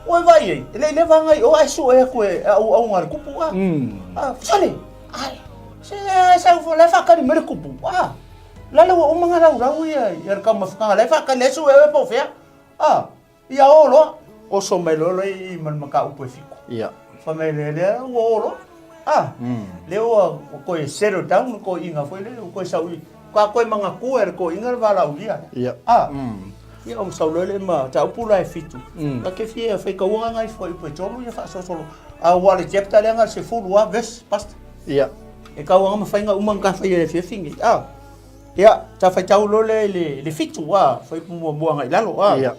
Oi vai ei, le le vangai o ai su e koe au au ngare kupu a. Ah, sale. Ai. Se se au le whakari mere kupu. Ah. Lale ua uma ngā rau rau ia ia le kaumafutaga le whakari su e po fea. Ah. Ia o loa. Oso mai loa loa i ma le mataupu e fiku. Ia. Fai mai le lea ua o loa. Ah. Lea ua koe settle down ko inga foi le koe sau i ka koe mangaku e le ko inga le valaulia. Ia. Ah. Ia o sau loa le ma taupu la e fitu. Ka ke fia fai kauga ngai foi pe tolu ia faasosolo. A ua le chapter lea nga se fulu a verse pastor. Ia. E kauga ma fainga uma ka fai e fia fingi. Ah. Ia, ta faitau loa lea i le, le fitu, a, fai muamua agai i lalo, a. Ia.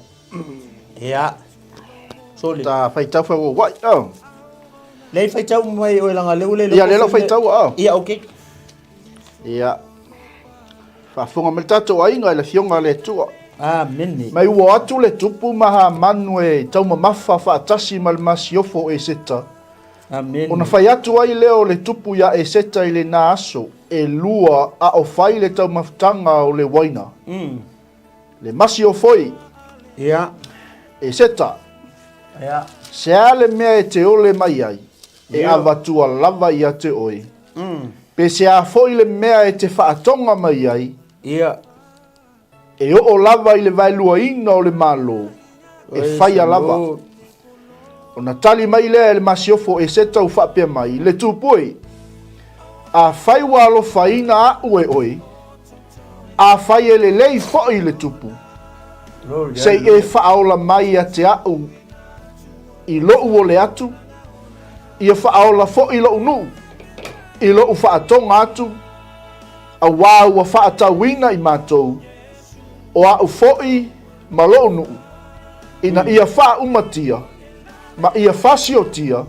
Ia. Sole. Ta faitau fai ua wai, a. Lea i faitau mai oe langa leu le. Ia, lea lau faitau, a. Ia, okay. Ia. Faafofoga mai le tatou aiga i le Afioga a le Atua. Amene. Mai ua atu le tupu ma Hamanu e taumamafa faatasi ma le masiofo o Eseta. Amene. Ona fai atu ai lea o le tupu iā Eseta i lenā aso e lua a o fai le taumafataga o le uaina. Le masiofoi. Ia. Eseta. Ia. Se a le mea e te ole mai ai, e avatua lava ia te oe. Pe se a foi le mea e te faatoga mai ai, Ia. E oo lava i le vaeluaina o le Malo, e faia lava. Ona tali mai lea e le masiofo e Seta u faapea mai, Le Tupoi, afai ua alofaina aʻu e oe, afai e lelei foi le tupu, Se i e faaola mai ia te a'u i lo'u ole atu, ia faaola fo'i lo'u nu'u i lo'u faatoga atu, auā ua faatauina i matou, o a'u fo'i ma lo'u nu'u, ina ia faaumatia, ma ia fasiotia,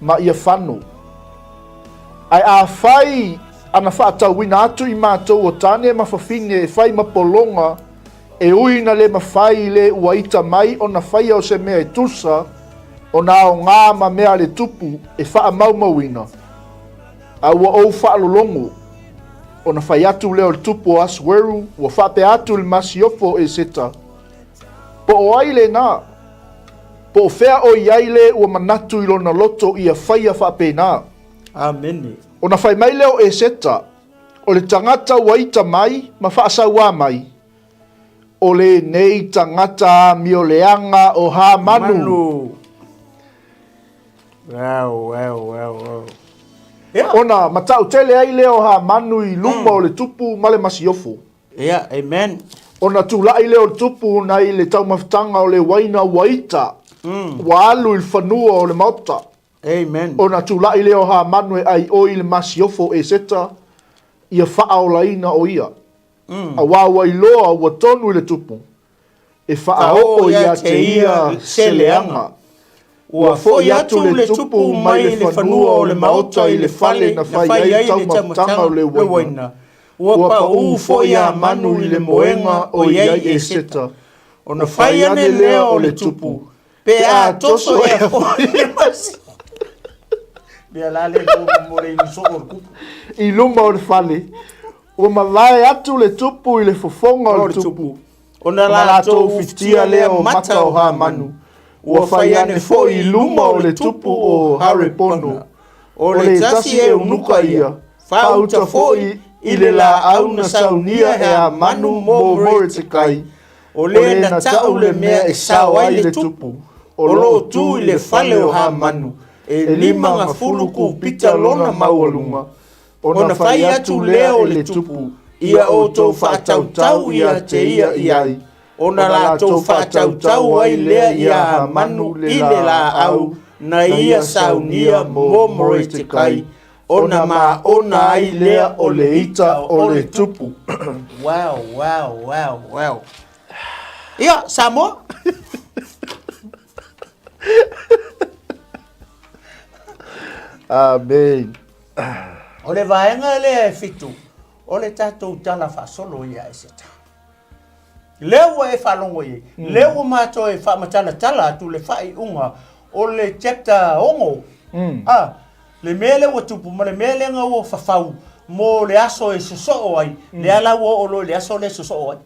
ma ia fano. Ae afai ana faatauina atu i matou o tane ma fafine e fai ma pologa e ui na le mafai i le ua ita mai ona faia o se mea e tusa ona aoga ma mea a le tupu e faamaumauina, a ua ou faalologo, ona fai atu lea o le tupu o Asueru ua faapea atu i le masiofo o Eseta, Po o ai lena? Po o fea o i ai le ua manatu i lona loto ia faia faapena? Amene. Ona fai mai lea o Eseta, O le tagata ua ita mai ma faasauā mai, o lenei tagata amioleaga o Hamanu. Manu. Wow, wow, wow, wow. Ia. Ona matautele ai lea o Hamanu i luma o le tupu ma le masiofo. Ia, amen. Ona tulai lea o le tupu nai le taumafataga o le uaina ua ita, ua alu i le fanua o le maota. Amen. Ona tulai lea o Hamanu e ʻai ʻoi i le masiofo o Eseta, ia faaolaina o ia. Auā ua iloa ua tonu i le tupu, e faaoo ia te ia se leaga. Ua foi atu le tupu mai le fanua o le maota i le fale na fai ai le taumafataga o le uaina. Ua paʻū foi Hamanu i le moega o i ai Eseta. Ona fai ane lea o le tupu, Pe a toso ea foi le masi. Mea la le mo le inu soo o le kupu. I luma o le fale, ua mavae atu le tupu i le fofoga o le tupu. Ona latou ufitia lea o mata o Hamanu. Ua fai ane foi i luma o le tupu o Harepono. O le tasi eunuka ia, faauta foi i le laau na saunia e Hamanu mo Moretekai, O le na ta'u le mea e sao ai le tupu, o lo o tu i le fale o Hamanu, e 50 kūpita lona maualuga, ona fai atu lea o le tupu, Ia outou faatautau ia te ia i ai, ona latou faatautau ai lea iā Hamanu i le laau na ia saunia mo Moretekai, ona maona ai lea o le ita o le tupu. Wow, wow, wow, wow. Ia, Samoa. Amen. O le vaega lea e fitu, o le tatou tala faasolo ia Eseta. Lea ua e faalogo i ai, lea ua matou e faamatalatala atu le faaiuga o le chapter 6. A, le mea lea ua tupu ma le mea lea na ua fafau mo le aso e sosoo ai, lea la ua oo loa i le aso lea e sosoo ai.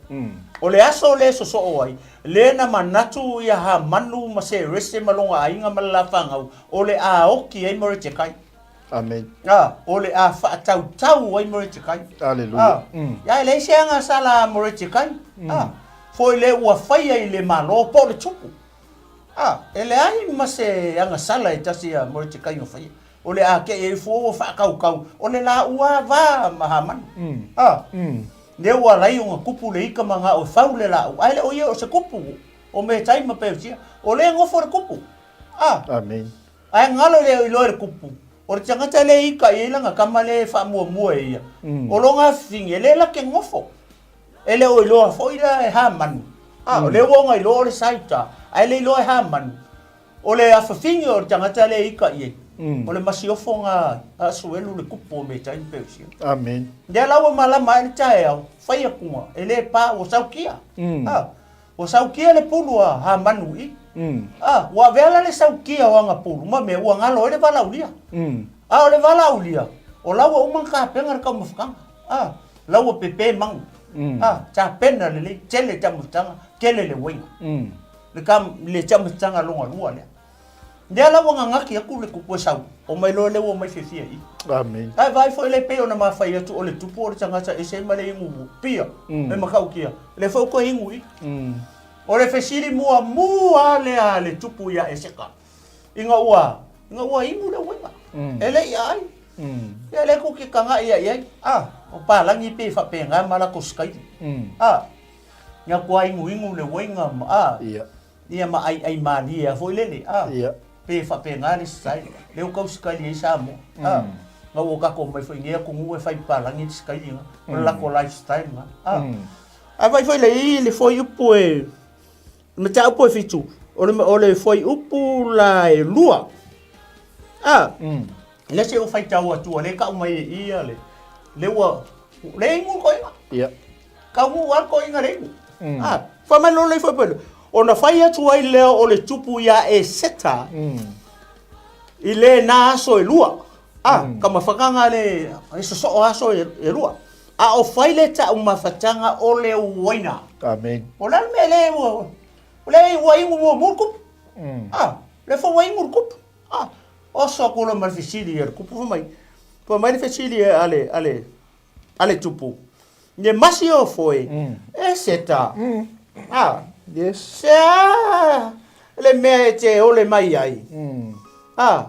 O le aso lea e sosoo ai, lea na manatu ia Hamanu ma Serese ma lona aiga ma le la fanau, o le a oki ai Moretekai. Amen. A, o le a faatautau ai Moretekai. Aleluia. A, ia e leai se aga sala a Moretekai. A, foi le ua faia i le Malo po o le tupu. A, e leai ma se agasala e tasi a Moretekai na faia. O le a te i ai fua ua faatautau, o le la ua va ma Hamanu. A, lea ua alai ona tupu le ita ma na o e fau le laau, ae le o ia o se kupu o Metai ma Peresia, o lea e nofo le kupu. A, Amen. Ae galo le iloa e le kupu, o le tagata lea e ika i ai lana tama lea e faamuamua e ia, o lona afifine, lea la ke nofo. E le o iloa foi la e Hamanu. A, o lea ua ona iloa o le Saita, ae le iloa e Hamanu. O le afafine o le tagata lea e ika i ai, o le masiofo na a Asuelu le kupu o Metai ma Peresia. Amen. Lea la ua malama ae le taeao, fai atuga, e le pa, ua saukia. A, Ua saukia le pulu a Hamanu i. A, ua avea la le saukia o ana pulu ma mea ua galo ai le valaaulia. A o le valaaulia, o la ua uma ona tapena le taumafataga. A, la ua pepe manu. A, tapena lelei, tele taumafataga, tele le uaina. Le ka, le taumafataga lona lua lea. Lea la ua gagati atu le tupu e sau, omai loa lea ua omai fiafia i i. Amen. Ae vaai foi lea pei ona ma fai atu o le tupu o le tagata ese ma le inu pia, e matautia, lea foi ua toe inu i i. O le fesili muamua lea a le tupu ia Eseka, ina ua, ina ua inu le uaina, e le i aai. Ia lea tou te tagai i ai, a, o palagi pei e faapena ma latou sikaili. A. Ia kua iguigu le uaiga ma a. Ia. Ia ma aiai malie lava foi lele a. Ia. Pe faapena le style lea ua tau sikaili ai Samoa a. Na ua tatou omai foi i nei atunuu e fai papalagi le sikaili lena. O le latou lifestyle lena a. Ae vaai foi la i le fuaiupu e mataupu e 7, o le fuaiupu la e 2 a. Lea se i ou faitau atu lea e tau mai e i le lea ua lea inu le toeaina. Ia. Taunuu lava le toeaina le inu. A, fai mai loa le ifo ona fai atu ai lea o le tupu iā Eseta i lena aso e lua. A, ka mafataga le e sosoo aso e lua. A o fai le taumafataga o le uaina. Amen. O le a le mea lea ua o lea ua inu muamua le tupu. A, lea foi ua inu le tupu. A, oso atu loa ma le fesili a le tupu fai mai, fai mai le fesili a le a le a le tupu, Ne masi o foe, e seta. A, Yes. se a le mea e te ole mai ai. A,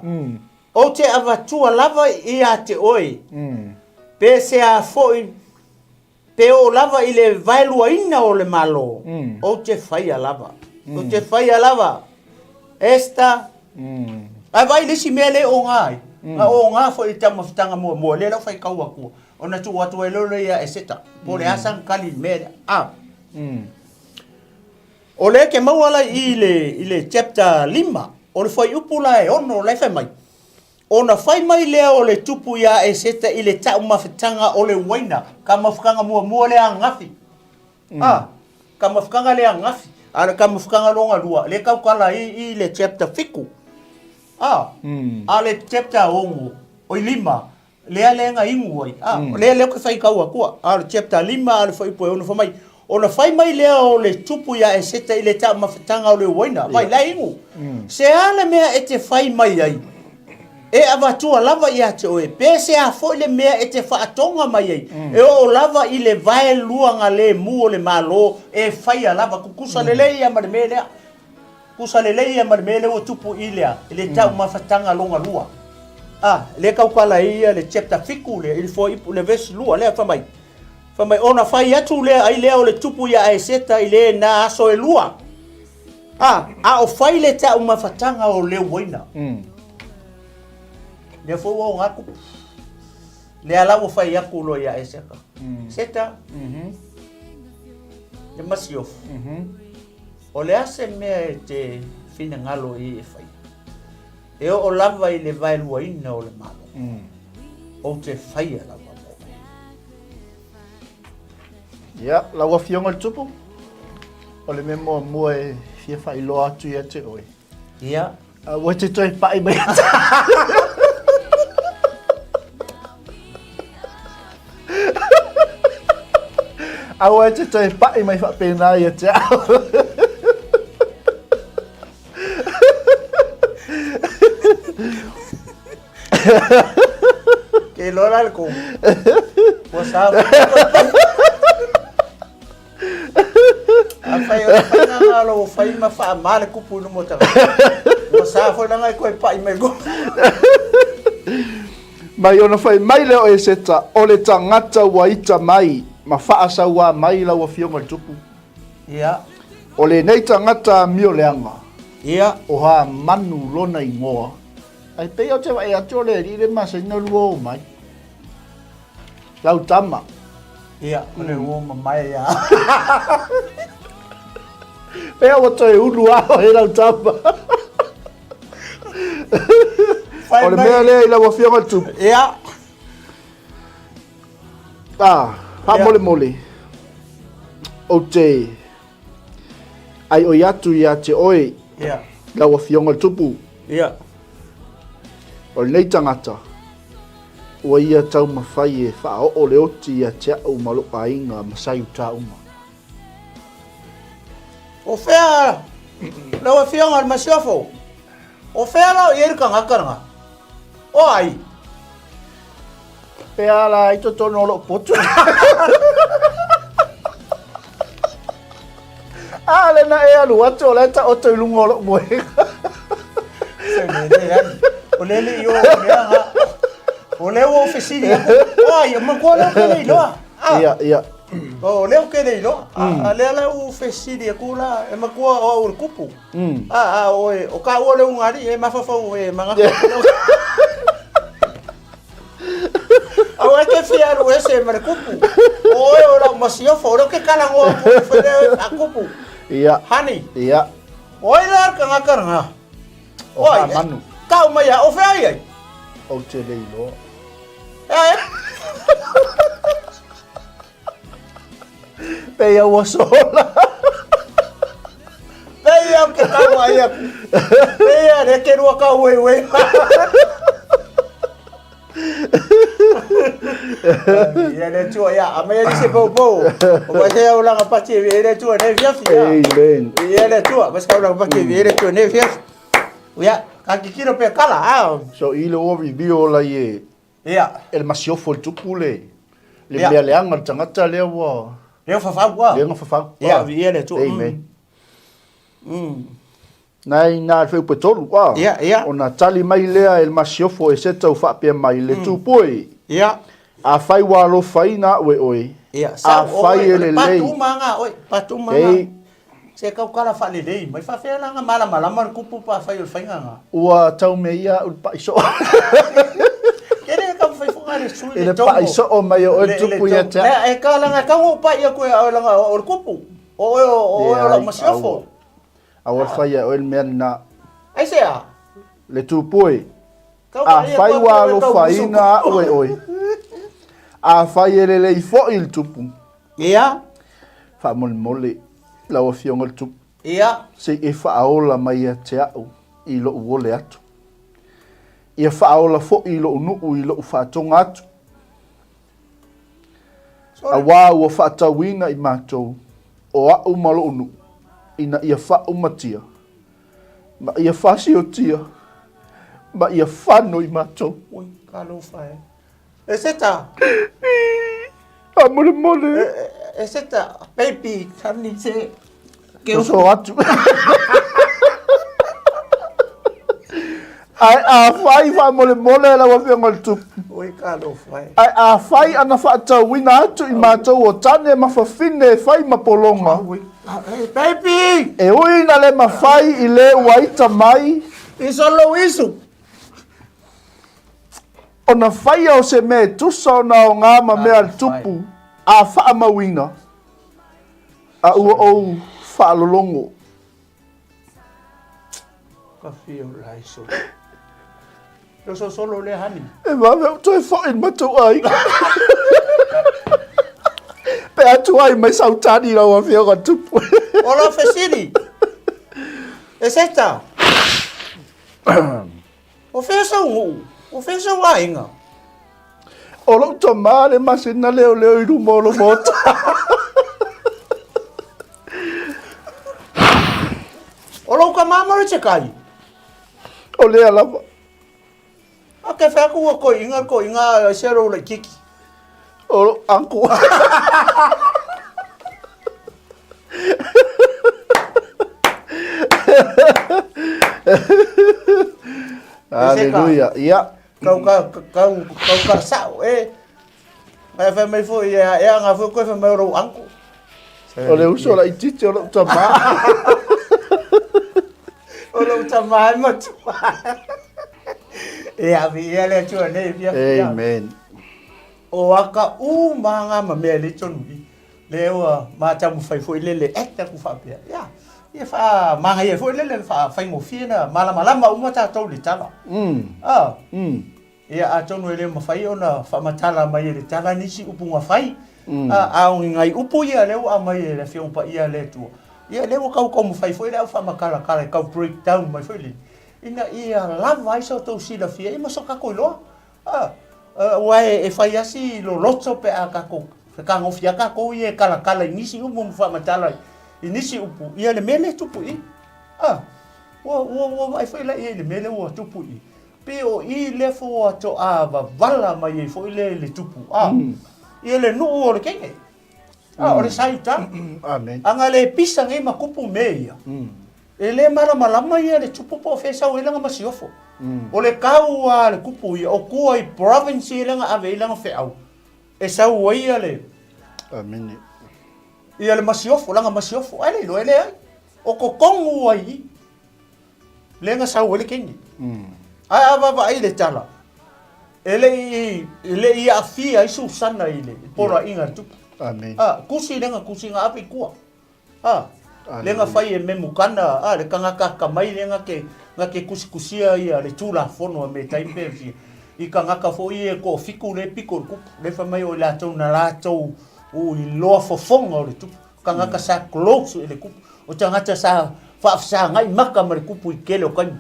ou te avatua lava ia te oe, pe se a foi, pe oo lava i le vaeluaina o le Malo, ou te faia lava. Ou te faia lava. Esta, Ae vaai i le isi mea lea e oga ai, na oga foi i le taumafataga muamua, lea la ua faitau atua, ona tuu atu ai loa lea ia Eseta, po o le a sana tali i le mea lea. A. O lea e te maua la i i i le chapter 5, o le fuaiupu la e 6 la e fai mai, Ona fai mai lea o le tupu iā Eseta i le taumafataga o le uaina, taumafataga muamua lea ananafi. A, taumafataga lea ananafi, a o le taumafataga lona lua, lea e tautala ai i le chapter 7. A, a o le chapter 6, oi 5, lea lea na inu ai. A, lea lea ou te faitau atua. A o le chapter 5 a o le fuaiupu e 6 fai mai, Ona fai mai lea o le tupu iā Eseta i le taumafataga o le uaina, vai la e inu. Se a le mea e te fai mai ai? E avatua lava ia te oe, pe se a foi le mea e te faatoga mai ai, e oo lava i le vaeluaga lemu o le Malo, e faia lava. Tutusa lelei ia ma le mea lea. Tutusa lelei ia ma le mea lea ua tupu i lea, i le taumafataga lona lua. A, lea e tautala ai ia le chapter 7 lea, i le fuaiupu, le verse 2 lea fai mai, fai mai, ona fai atu lea ai lea o le tupu ia Eseta i lena aso e lua. A, a o fai le taumafataga o le uaina. Lea foi ua oga atu. Lea la ua fai atu loa ia Eseta. Seta, le masiofo. O le a se mea e te finagalo i e faia? E oo lava i le vaeluaina o le Malo, ou te faia lava mo oe. Ia, lau Afioga i le Tupu, o le mea muamua e fia faailoa atu ia te oe. Ia. Aua e te toe pai mai. Aua e te toe pai mai faapena ia te au. Ke iloa la le kou. Ua sa Afai o le faiga na o lou fai ma faama le kupu i luma o tagata. Ua sa foi langa e koe pai mai ko. Mai ona fai mai lea o Eseta, o le tagata ua ita mai ma faasauā mai lau afioga i le tupu. Ia. O lenei tagata amio leaga. Ia. O Hamanu lona igoa. Ai pei ou te vaai atu o le alii le masani na lua o mai. Lau tama. Ia, o le uo mamae ia. Pea ua toe ulu a oe lau tama. O le mea lea i lau afioga i le tupu. Ia. Ah, faamolemole. Ou te aioi atu ia te oe, Ia. lau afioga i le tupu. Ia. O lenei tagata, ua ia taumafai e faaoo le oti ia te au ma lou aiga ma Saiuta uma. O fea lau afioga i le Masiofo? O fea la o i ai le tagata lena? O ai? Pe a la i totonu o lou potu. A le na e alu atu o la e taoto i luga o lou moega. O le le i o mea nga. O le ua ou fesili atu. O ai, o matua lea ou te le iloa. Ia, ia. O lea ou te le iloa. A lea la ua ou fesili atu la, e matua o au o le tupu. A oe, o taua le ulugalii e mafaufau e manatu. Aua e te fia alu ese ma le tupu. O oe o lau masiofo, o lea ou te talanoa atu i le fai a tupu. Ia. Honey. Ia. O ai la le tagata lena? O Hamanu. Tau mai ia, o fea ai ai? Ou te le iloa. E a e? Pei ua sola. Pei au ke tau ai aku. Pei a le ke rua kau wei wei. Ia le tua ia, a mai se pou pou. O mai se au langa pati e le tua ne fiafi. Amen. Ia le tua, mas kau langa pati e le tua ne fiafi. Ia, ka kikiro pe kala, a. So i le o review la ye. Ia. E le masiofo le tupu le le mea leaga le tagata lea ua Lea fafau ua. Lea fafau. Ia, ia le tua. Amen. Na i ina i le fuaiupu e 3, a, Ia, ia. ona tali mai lea e le masiofo e se tau faapea mai, le tupu e, Ia. afai ua alofaina au e oe, Ia, sau afai oe, e o le lelei, patu uma oe, patu uma ngā. Ei. Se kau kala faalelei mai, faafefea la nga malamalama le kupu pa fai o le faiga nga. Ua tau me ia au le pa'i soo. Ke le kau fai foga le sui I le pa'i soo mai o oe le tupu ia te au. E ka langa kau o pa'i aku e au langa o le kupu. O oe o oe o lau masiofo. Aua le fai e oe le mea lena. Aisea? Le tupu e. Afai ua alofaina au e oe, afai e lelei foi le tupu. Ia. Faamolemole lau Afioga i le Tupu. Ia. Se i e faaola mai ia te au i lou ole atu. Ia faaola foi i lou nuu i lou faatoga atu. Auā ua faatauina i matou, o au ma lou nuu, ina ia faaumatia, ma ia fasiotia, ma ia fano i matou. Ui, talofa e. E seta. Faamolemole. E seta, baby, kani se. Soso atu. Ae afai faamolemole lau Afioga i le Tupu. Oi talofa e. Ae afai ana faatauina atu i matou o tane ma fafine e fai ma pologa. Oi, baby! E ui na le mafai i le ua ita mai. I solo isu. Ona faia o se mea e tusa ona aoga ma mea a le Tupu a faamauina, a ua ou faalologo. Ka fia o lai solo. Leo so solo lea hani. E vave ou toe foi i le matou aiga. Pe a tuai mai sau tani lau afioga Tupu. O lau fesili. E seta. O fea sou nuu? O fea sou aiga? O lou tama le masina leoleo i luma o lou maota. O lou tama ma le kai. O lea lava. A ke whea ku ko inga ko inga se ro le kiki. O lou uncle. Aleluia. Ia. Kau ka kau kau ka sao e. Ngai fai mai foi e e anga foi koe fai mai o lou uncle. O le uso laitiiti o lou tama. O lou tama e matua. E avi ia le Atua nei fia fia. Amen. O aka uma nga ma mea le tonu i. Le ua ma taumafai foi le le act aku faapea. Ia, ia faamagaia foi le le faafaigofie na malamalama uma tatou i le tala. Ah. Ia atonu e le mafai ona faamatala mai e le tala nisi upu na fai. A a o ni nai upu ia lea ua aumai e le Afioga Paia a le Atua. Ia lea ua tau taumafai foi le au faamatalatala e tau break down mai foi lele ina ia lava ai sa outou silafia ia ma so tatou iloa. A, aua e fai lava si loloto pe a tatou fetagofi lava tatou ia e talatala i nisi upu ma faamatala i nisi upu, ia le mea lea e tupu i i. A, ua, ua, ua vaai foi la i ai i le mea lea ua tupu i i. Pei o i lea faatoa vavala mai ai foi lea i le tupu, a, ia le nuu o le teine. A, o le sa i uta. Amen. A na le pisa nei ma kupu mea ia, e le malamalama ia le tupu po o fea e sau ai lana masiofo. O le kau a le kupu ia, o tua i province ia lea na ave ai lana feau, e sau ai ia le, Amene. Ia le masiofo, laga masiofo, ae le iloa e leai. O totonu ai i, lea na sau ai le teine. Ae a vaavaai i le tala, e le i, e le i aafia ai Susana i le poloaiga a le tupu. Amene. A, tusi lea na tusi na ave i tua. A, lea na fai e Memukana, a, le tagata atamai lea na te, na te tusitusia ia le Tulafono a Metai ma Peresia, i tagata foi ia e toafitu lea e pito i le tupu, lea fai mai o i latou na latou iloa fofoga o le tupu, tagata sa close i le tupu, o tagata sa faafesagai maka ma le tupu i le tele o taimi.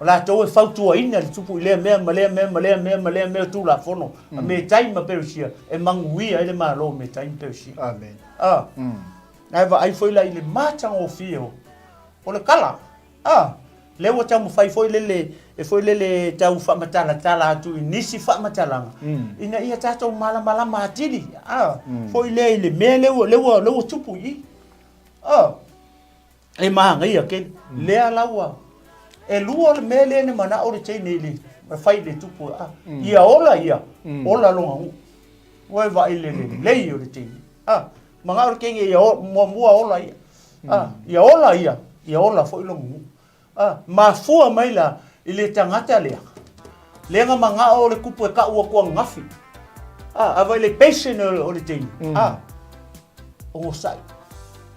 O latou e fautuaina le tupu i lea mea ma lea mea ma lea mea ma lea mea o Tulafono a Metai ma Peresia e manuia ai le Malo o Metai ma Peresia. Amene. A, ae vaai foi la i le matagofie o, o le kala. A, lea ua taumafai foi lele, e foi lele e tau faamatalatala atu i nisi faamatalaga, ina ia tatou malamalama atili, a, foi lea i le mea lea ua, lea ua, lea ua tupu i i. A, e manaia tele. Lea la ua, e lua le mea lea na manao le teine i le, fai i le tupu, a, ia ola ia, ola lona nuu. Ua e vaai i le lelei o le teine. A, manao le teine ia muamua ola ia. A, ia ola ia, ia ola foi lona nuu. A, mafua mai la i le tagata lea, lea na manao le tupu e kau atu ananafi. A, a vaai i le patient o le teine. A, onosai.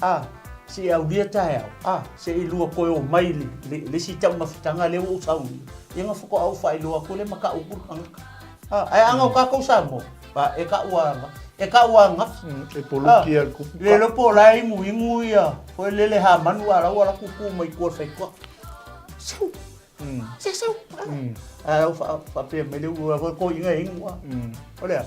A, se i aulia taeao. A, se i lua toe o mai le, le, le isi taumafataga lea ua ou saunia. Ia na faatoa ou faailoa atu lea ma kau atu le tagata. A, ae ana o tatou Samoa, a, e kau a, e kau a ananafi. E poloki a le kupu. Le iloa po o la e inuinu ia, foi lele hamanu a la ua alu atu tu mai tua i le faitoa. Sau. Se sau. A lau faapea mai le ua foi toeaiina e inu a. O le a?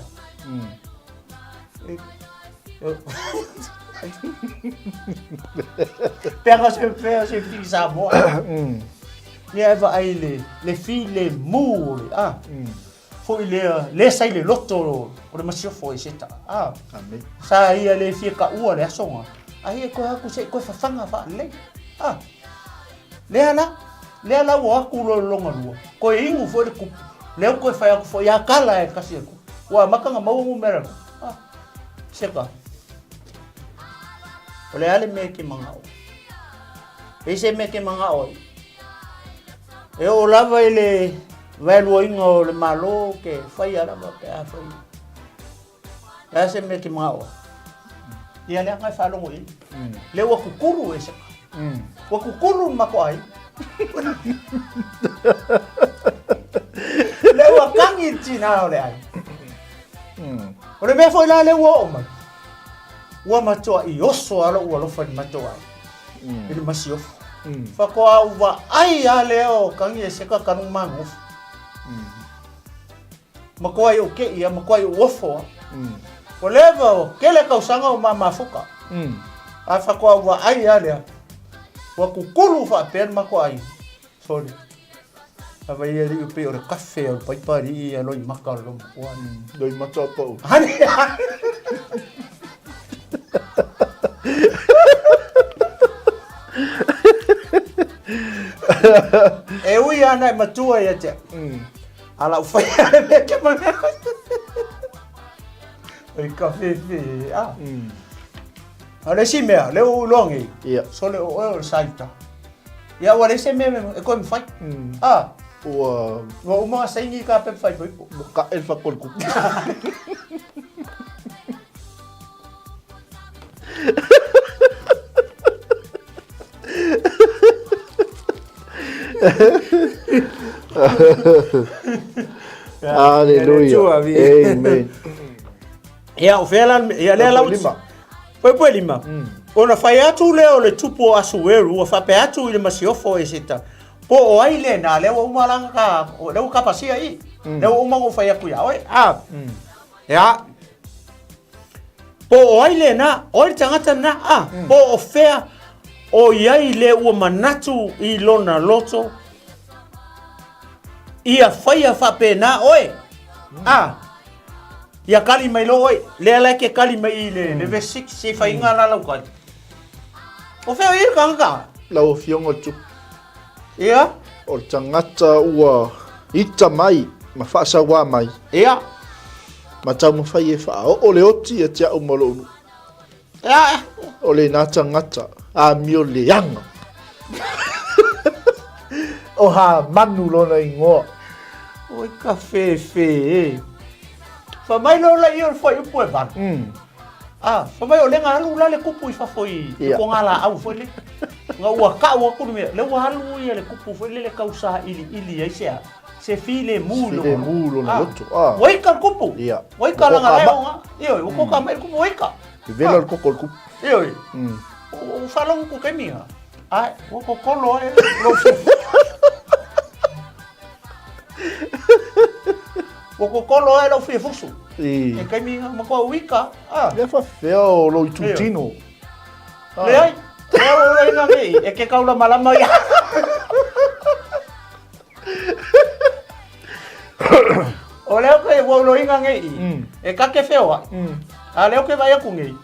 Pea se pea se fi Samoa. Ia e vaai le le filemu o le a. Foi lea le sa i le loto o le masiofo e Seta. A. Amen. Sa ia le fia kaua le aso nga. Ai e koe aku se i koe fafaga faalelei. A. Lea la, lea la ua o atu loa i le lona lua, toe inu foi le kupu, lea ua toe fai atu foi, ia kala e kasi e kupu. Ua amata ona maua numera e kupu. Ah, seka. O le a le mea e te manao? E i se mea e te manao ai? E oo lava i le vaeluaina o le Malo ke faia lava pe a fai. Le a se mea e te manao ai? Ia leaga e faalogo i ai. Lea ua kukulu e seka. Ua kukulu le matou aiga. Lea ua kagi le tinā o le aiga. O le mea foi la lea ua oo mai, ua matuai oso lava lou alofa i le matou aiga, i le masiofo. Faatoa ou vaai lava lea o kagi e seka kanu magofa. Matuai ou kei a, matuai ou ofo a. Ua leva, ua tele tausaga o ma mafuta. Ae faatoa ou vaai lava lea, ua kukulu faapea le matou aiga. Sorry. Lava ia alii pei o le kafe o le paipa alii ia loimata o le lomatua. Loimata o pau. E ui ana e matua ia te au. A lau whai a me ke mana. Oi ka whewhe, a. A le isi mea, le o uloa nei. Ia. Sole o oe o le saita. Ia ua le se mea e koe mawhai. A. Ua... Ua uma nga saini ka pepa whai poipo. Ua ka e whakol kupu. Hallelujah. Amen. Ia, o fea la, ia lea lau... Lima. Poepoe lima. Ona fai atu lea o le tupu o Asueru, ua faapea atu i le masiofo e Seta, po o ai lena, lea ua uma la ka, lea ua kapasia i, lea ua uma ona ou fai atu ia oe. A, ia, Po o ai lena, o ai le tagata lena, a, po o fea o i ai le ua manatu i lona loto, ia faia faapena oe, a, ia kali mai loa oe, lea la e ke kali mai i le, le verse 6, se i faiga la lau kali. O fea o i ai le tagata? Lau Afioga Tupu. Ia. O le tagata ua ita mai ma faasauā mai. Ia. Ma taumafai e faaoo le oti ia te au ma lou nuu. Ia. O lena tagata amio leaga. O Hamanu lona igoa. Oi ka fefe e. Fai mai loa laia o le fuaiupu e 8. Ah, fai mai o lea na alu la le kupu i fafo i le pogalaau foi lele. Na ua kau atu le mea, lea ua alu ia le kupu foi lele tau sailiili ai se a, se filemu i lona. Filemu i lona loto. Ah. Ua ika le kupu. Ia. Ua ika leaga la e oga. Ioe, ua koka mai le kupu ua ika. Vevela le koko o le kupu. Ioe. Ua faalogo ku taimi a. Ai, ua kokolo ai lou Ua kokolo ai lou fia fusu. I. E taimi nga matua uika. Ah. Lea faafefea o lou itutino. Leai. Lea ua ula ina nei, e ke kaulamalama ia. O lea ke ua uloina nei i, e ka ke feoai. A lea ke vaai atu nei,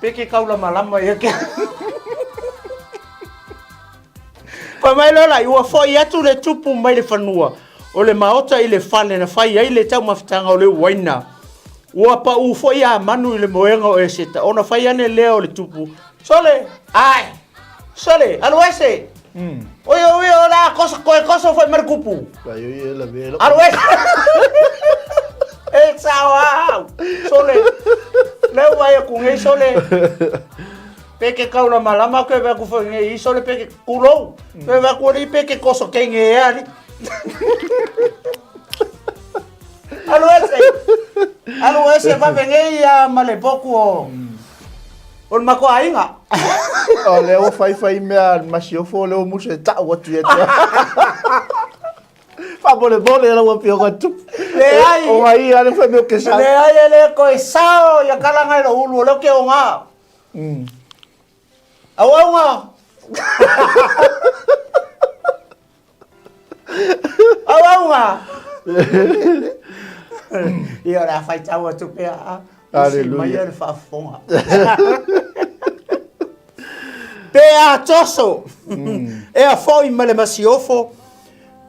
pe ke kaulamalama ia ke. Fai mai loa la, ua foi atu le tupu mai le fanua o le maota i le fale na fai ai le taumafataga o le uaina. Ua pau foi Hamanu i le moega o Eseta, ona fai ane lea o le tupu, Sole, ae, sole, alu ese. Oi, oi, o le a koso, koe koso foi ma le kupu. Alu ese. E sao au. Sole, lea ua vaai atu nei, sole. Pe ke kaulamalama koe vaai atu foi nei, sole pe ke kulou. Koe vaai atu alii pe ke koso kei nei e alii. Alu ese. Alu ese vave nei ia ma le poku o o le matou aiga. O lea ua faifai mea a le masiofo, o lea ua musu e tau atu ia te au. Faamolemole lau Afioga Tupu. Leai. O ai ia le fai mea o ke sao. Leai e le koe sao ia kalaga i lou ulu o lea ou te oga. Auauga. Auauga. Ia o le a faitau atu pea. Ah. Usi mai Aleluia. le faafofoga. Pe a toso, ea foi ma le masiofo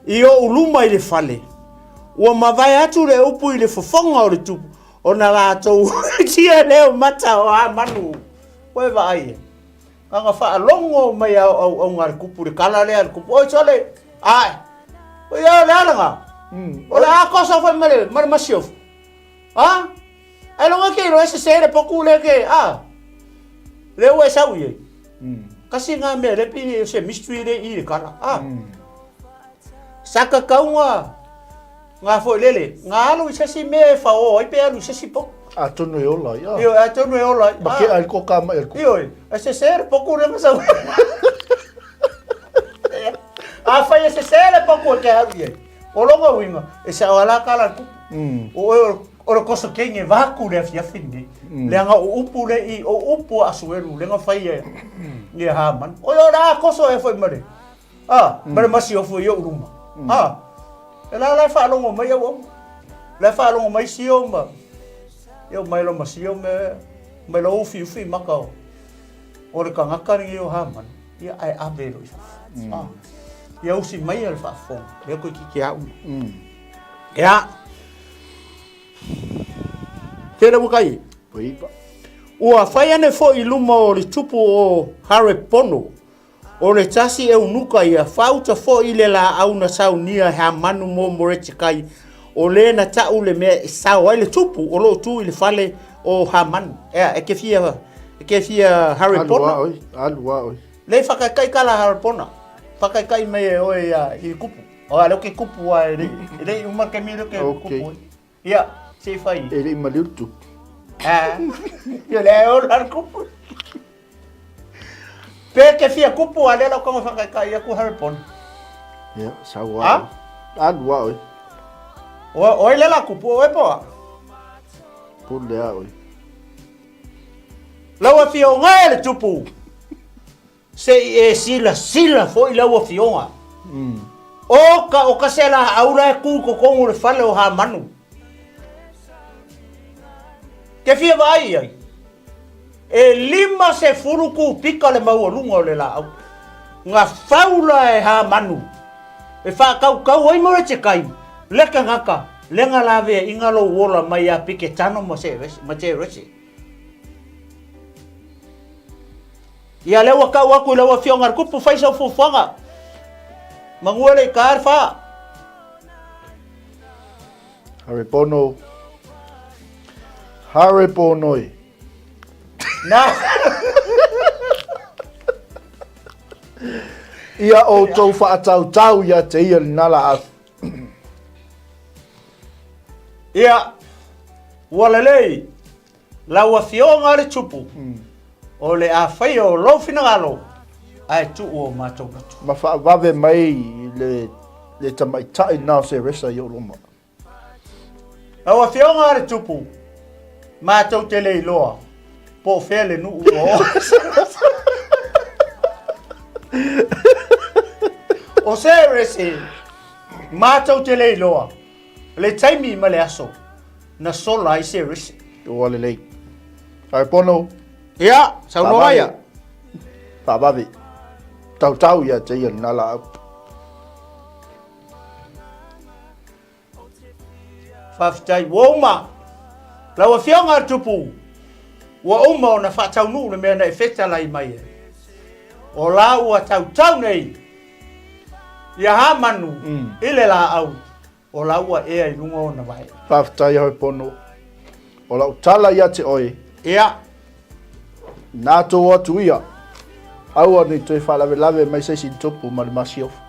i ou luma i le fale. Ua mavae atu le upu i le fofoga o le tupu, ona latou tia lea o mata o Hamanu. Ua e vaai e. Ana faalogo mai a auauga a le kupu, le kala lea a le kupu, oi sole, ae, oi o le a lena? O le a kosa foi ma le, ma le masiofo. A? Ai loga ke iloa e sese le poku le ke, a? Le ua e sau i ai. Kasi ngā mea le pi se mystery le i le kala. A? Sakakauga ngā foi lele, ngā alu i se isi mea e whaoa ai pe alu i se isi poku. Atonu e ola ai, a. Ioe, atonu e ola ai. Ma ke ai ko ka mai ko. Ioe, e sese le poku le masau. Afai e sese le poku e ke alu i ai. O longa uiga, e sao ala kala le kupu. O oe o le koso kenge vaku le afiafi lenei. Leaga o upu le i, o upu a Asuelu le na fai e ia Hamani. Oi o le a koso e foi ma le, a, ma le masiofo i ou luma. A, e la la e faalogo mai au au. La e faalogo mai sio ma, ia mai lo ma sio me, mai lo ufi ufi maka o, o le tagata lenei o Hamani. Ia ae ave loa i fafo. A, ia usi mai le faafofoga, lea koe kiki au. Ia, tele ua kai. Ua fai ane foi i luma o le tupu o Harepono, o le tasi eunuka ia, fauta foi le laau na saunia e Hamanu mo Moretekai, o le na tau le mea e sao ai le tupu o lo o tu i le fale o Hamanu. Ea, e ke fia, e ke fia Harepono. Alu a oi, alu a oi. Le whakaikai kala Harepona, whakaikai mai e oe ia i kupu. O a leo ke kupu a e le i uma ke mi leo ke kupu. Ia, se i whai. E le i maliu tu. Ah, ia le o la kupu. Pe ke fia kupu a le lau konga whakaikai aku Harepona. Ia, sau a. Alu a oi. O, oi le la kupu, o e poa. Pule a oi. Lau Afioga e le Tupu, se i e silasila foi lau Afioga. O ka o ka se laau la e ku i totonu o le fale o Hamanu. Ke fia vaai i ai, e 50 kupika le maualuga o le laau. Na fau la e Hamanu e faatautau ai Moretekai le tagata. Lega laveaiga lou ola mai ia Piketano ma Serese. Ia lea ua tau atu i lau Afioga i le Tupu, fai sau fuafuaga. Manu e le i taea le fa. Hare pono. Hare pono e. Na. Ia outou faatautau ia te ia lena laau. Ia, ua lelei lau Afioga le Tupu, o le a faia o lou finagalo ae tuu o matou loto. Ma faavave mai le, le tamaitai lena o Seresa i ou luma. Lau Afioga le Tupu, matou te le iloa po o fea le nuu ua oo. O Serese, matou te le iloa le taimi ma le aso na sola ai Serese. Ua lelei. Ae pono. Ia, saunoa mai ia. Faavave. Tautau ia te ia lena laau. Faafetai, ua uma. Lau Afioga le Tupu, ua uma ona faataunuu le mea na e fetalai mai ai. O la ua tautau nei ia Hamanu i le laau, o la ua ea i luga ona vae. Faafetai Hoepono. O lau tala ia te oe. Ia. Na tou atu ia. Aua ne i toe faalavelave mai se isi tupu ma le masiofo.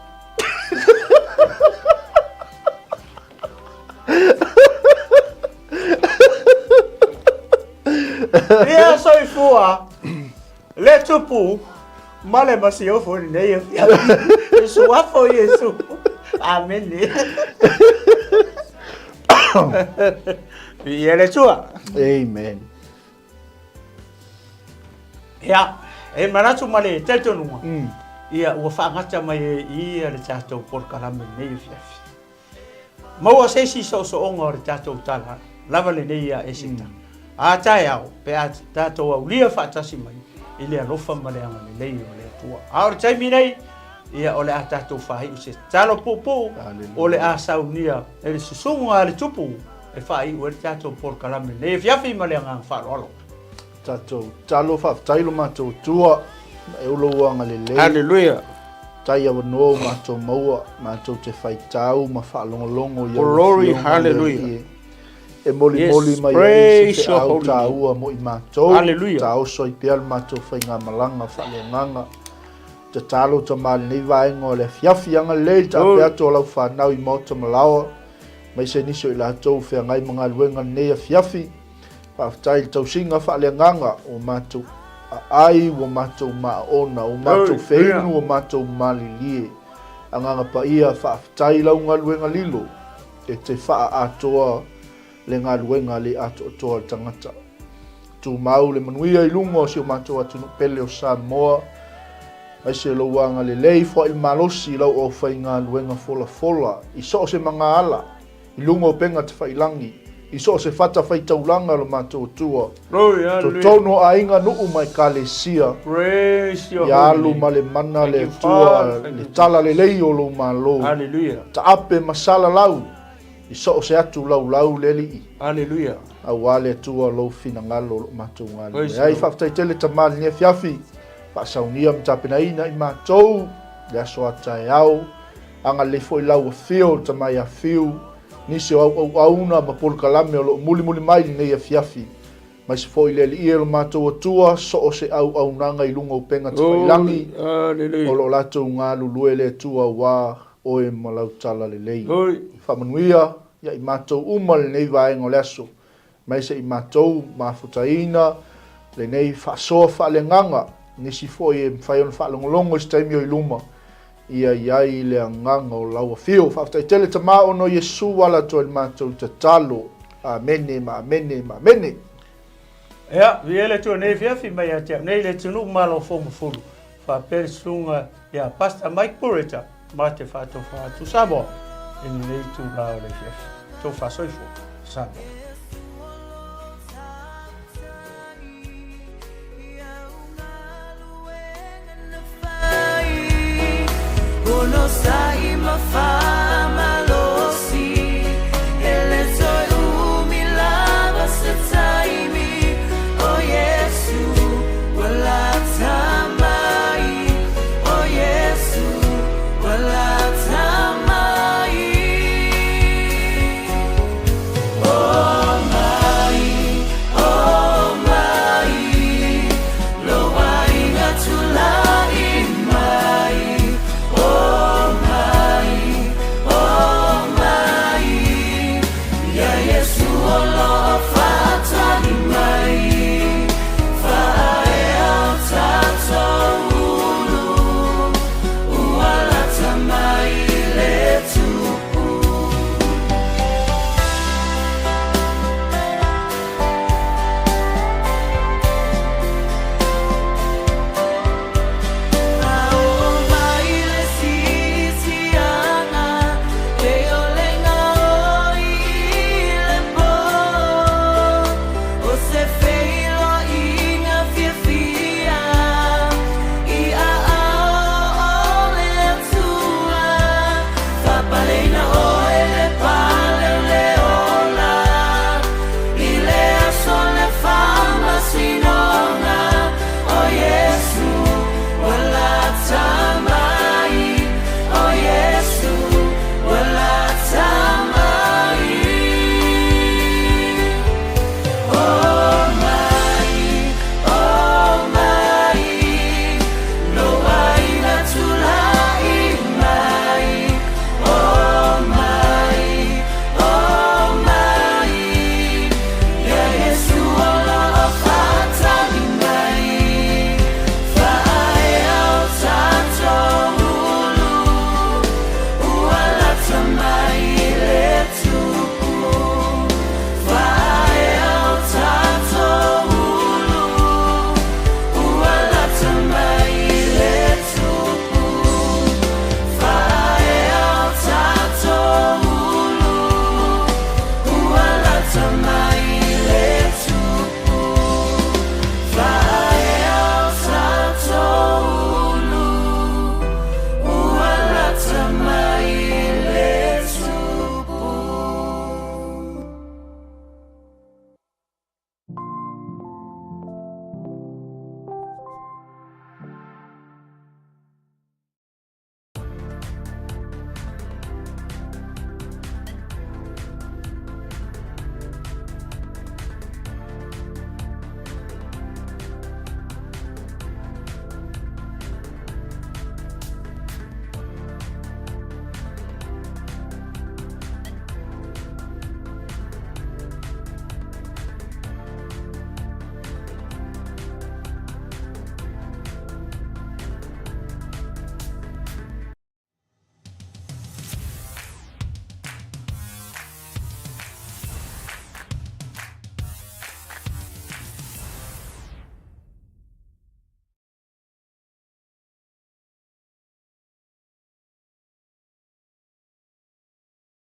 Ia soifua le tupu ma le masiofo i lenei afiafi. I suafa o Iesu. Amene. Viia le Atua. Amen. Ia, e manatu ma le talitonuga, ia ua faagata mai e ia le tatou polokalame i lenei afiafi. Maua se isi soosooga o le tatou tala lava lenei ia Eseta. A taeao, pe a tatou aulia faatasi mai i le alofa ma le agalelei o le Atua. A o le taimi nei, ia o le a tatou faaiu se tatalo puupuu, o le a saunia e le susuga a le Tupu e faaiu ai le tatou polokalame i lenei afiafi ma le agaga faaaloalo. Tatou tatalo, faafetai lo matou Atua, e ulo ua agalelei. Hallelujah. Tai avanoa o matou maua, matou te faitau ma faalogologo i Glory, hallelujah. E molimoli Yes, mai ai se praise your feau holy name. taua mo i matou. Hallelujah. Taoso ai pea le matou faigamalaga faaleagaga. Tatalo tama lenei vaega o le afiafi agalelei le taape atu o lau fanau i maota ma laoa, maise nisi o i latou feagai ma galuega lenei afiafi. Faafetai i le tausiga faaleagaga ua matou aai, ua matou maaona, ua matou feinu, ua matou malilie. Agaga Paia, faafetai i lau galuega lilo e te faaatoa le galuega le atoatoa a le tagata. Tumau le manuia i luga o si o matou atunuu pele o Samoa, aemaise lou agalelei foai le malosi i lau aufaigaluega folafola i so o se magaala, i luga o upega tafailangi, i so o se fata faitaulaga o lo matou Atua, totonu o aiga, nuu ma ekalesia, ia alu ma le mana le Atua le talalelei o lou Malo, taape ma salalau i so o se atu laulau le Alii, aua le Atua lou finagalo o lo matou galulue ai. Faafetai tele Tama i lenei afiafi, faasaunia ma tapenaina i matou le aso a taeao. Agalelei foi lau afio o le tama ia Fiu, nisi o au auauna ma polokalame o lo o mulimuli mai lenei afiafi. Maise foi le Alii e lo matou Atua, so o se auaunaga i luga o upega tafailangi, o lo o latou galulue le Atua aua oe ma lau talalelei. Faamanuia ia i matou uma lenei vaega o le aso, maise i matou mafutaina lenei faasoa faaleagaga, nisi foi e mafai ona faalogologo i se taimi o i luma, ia i ai le agaga o lau afio. Faafetai tele Tama ona o Iesu ala atu ai le matou tatalo. Amene ma amene ma amene. Ia, viia le Atua nei afiafi mai ia te au nei le atunuu malo fomafulu, faapea le susuga ia Pastor Mike Bureta ma te faatofa atu Samoa i lenei itula o le afiafi. Tofa soifua, Samoa.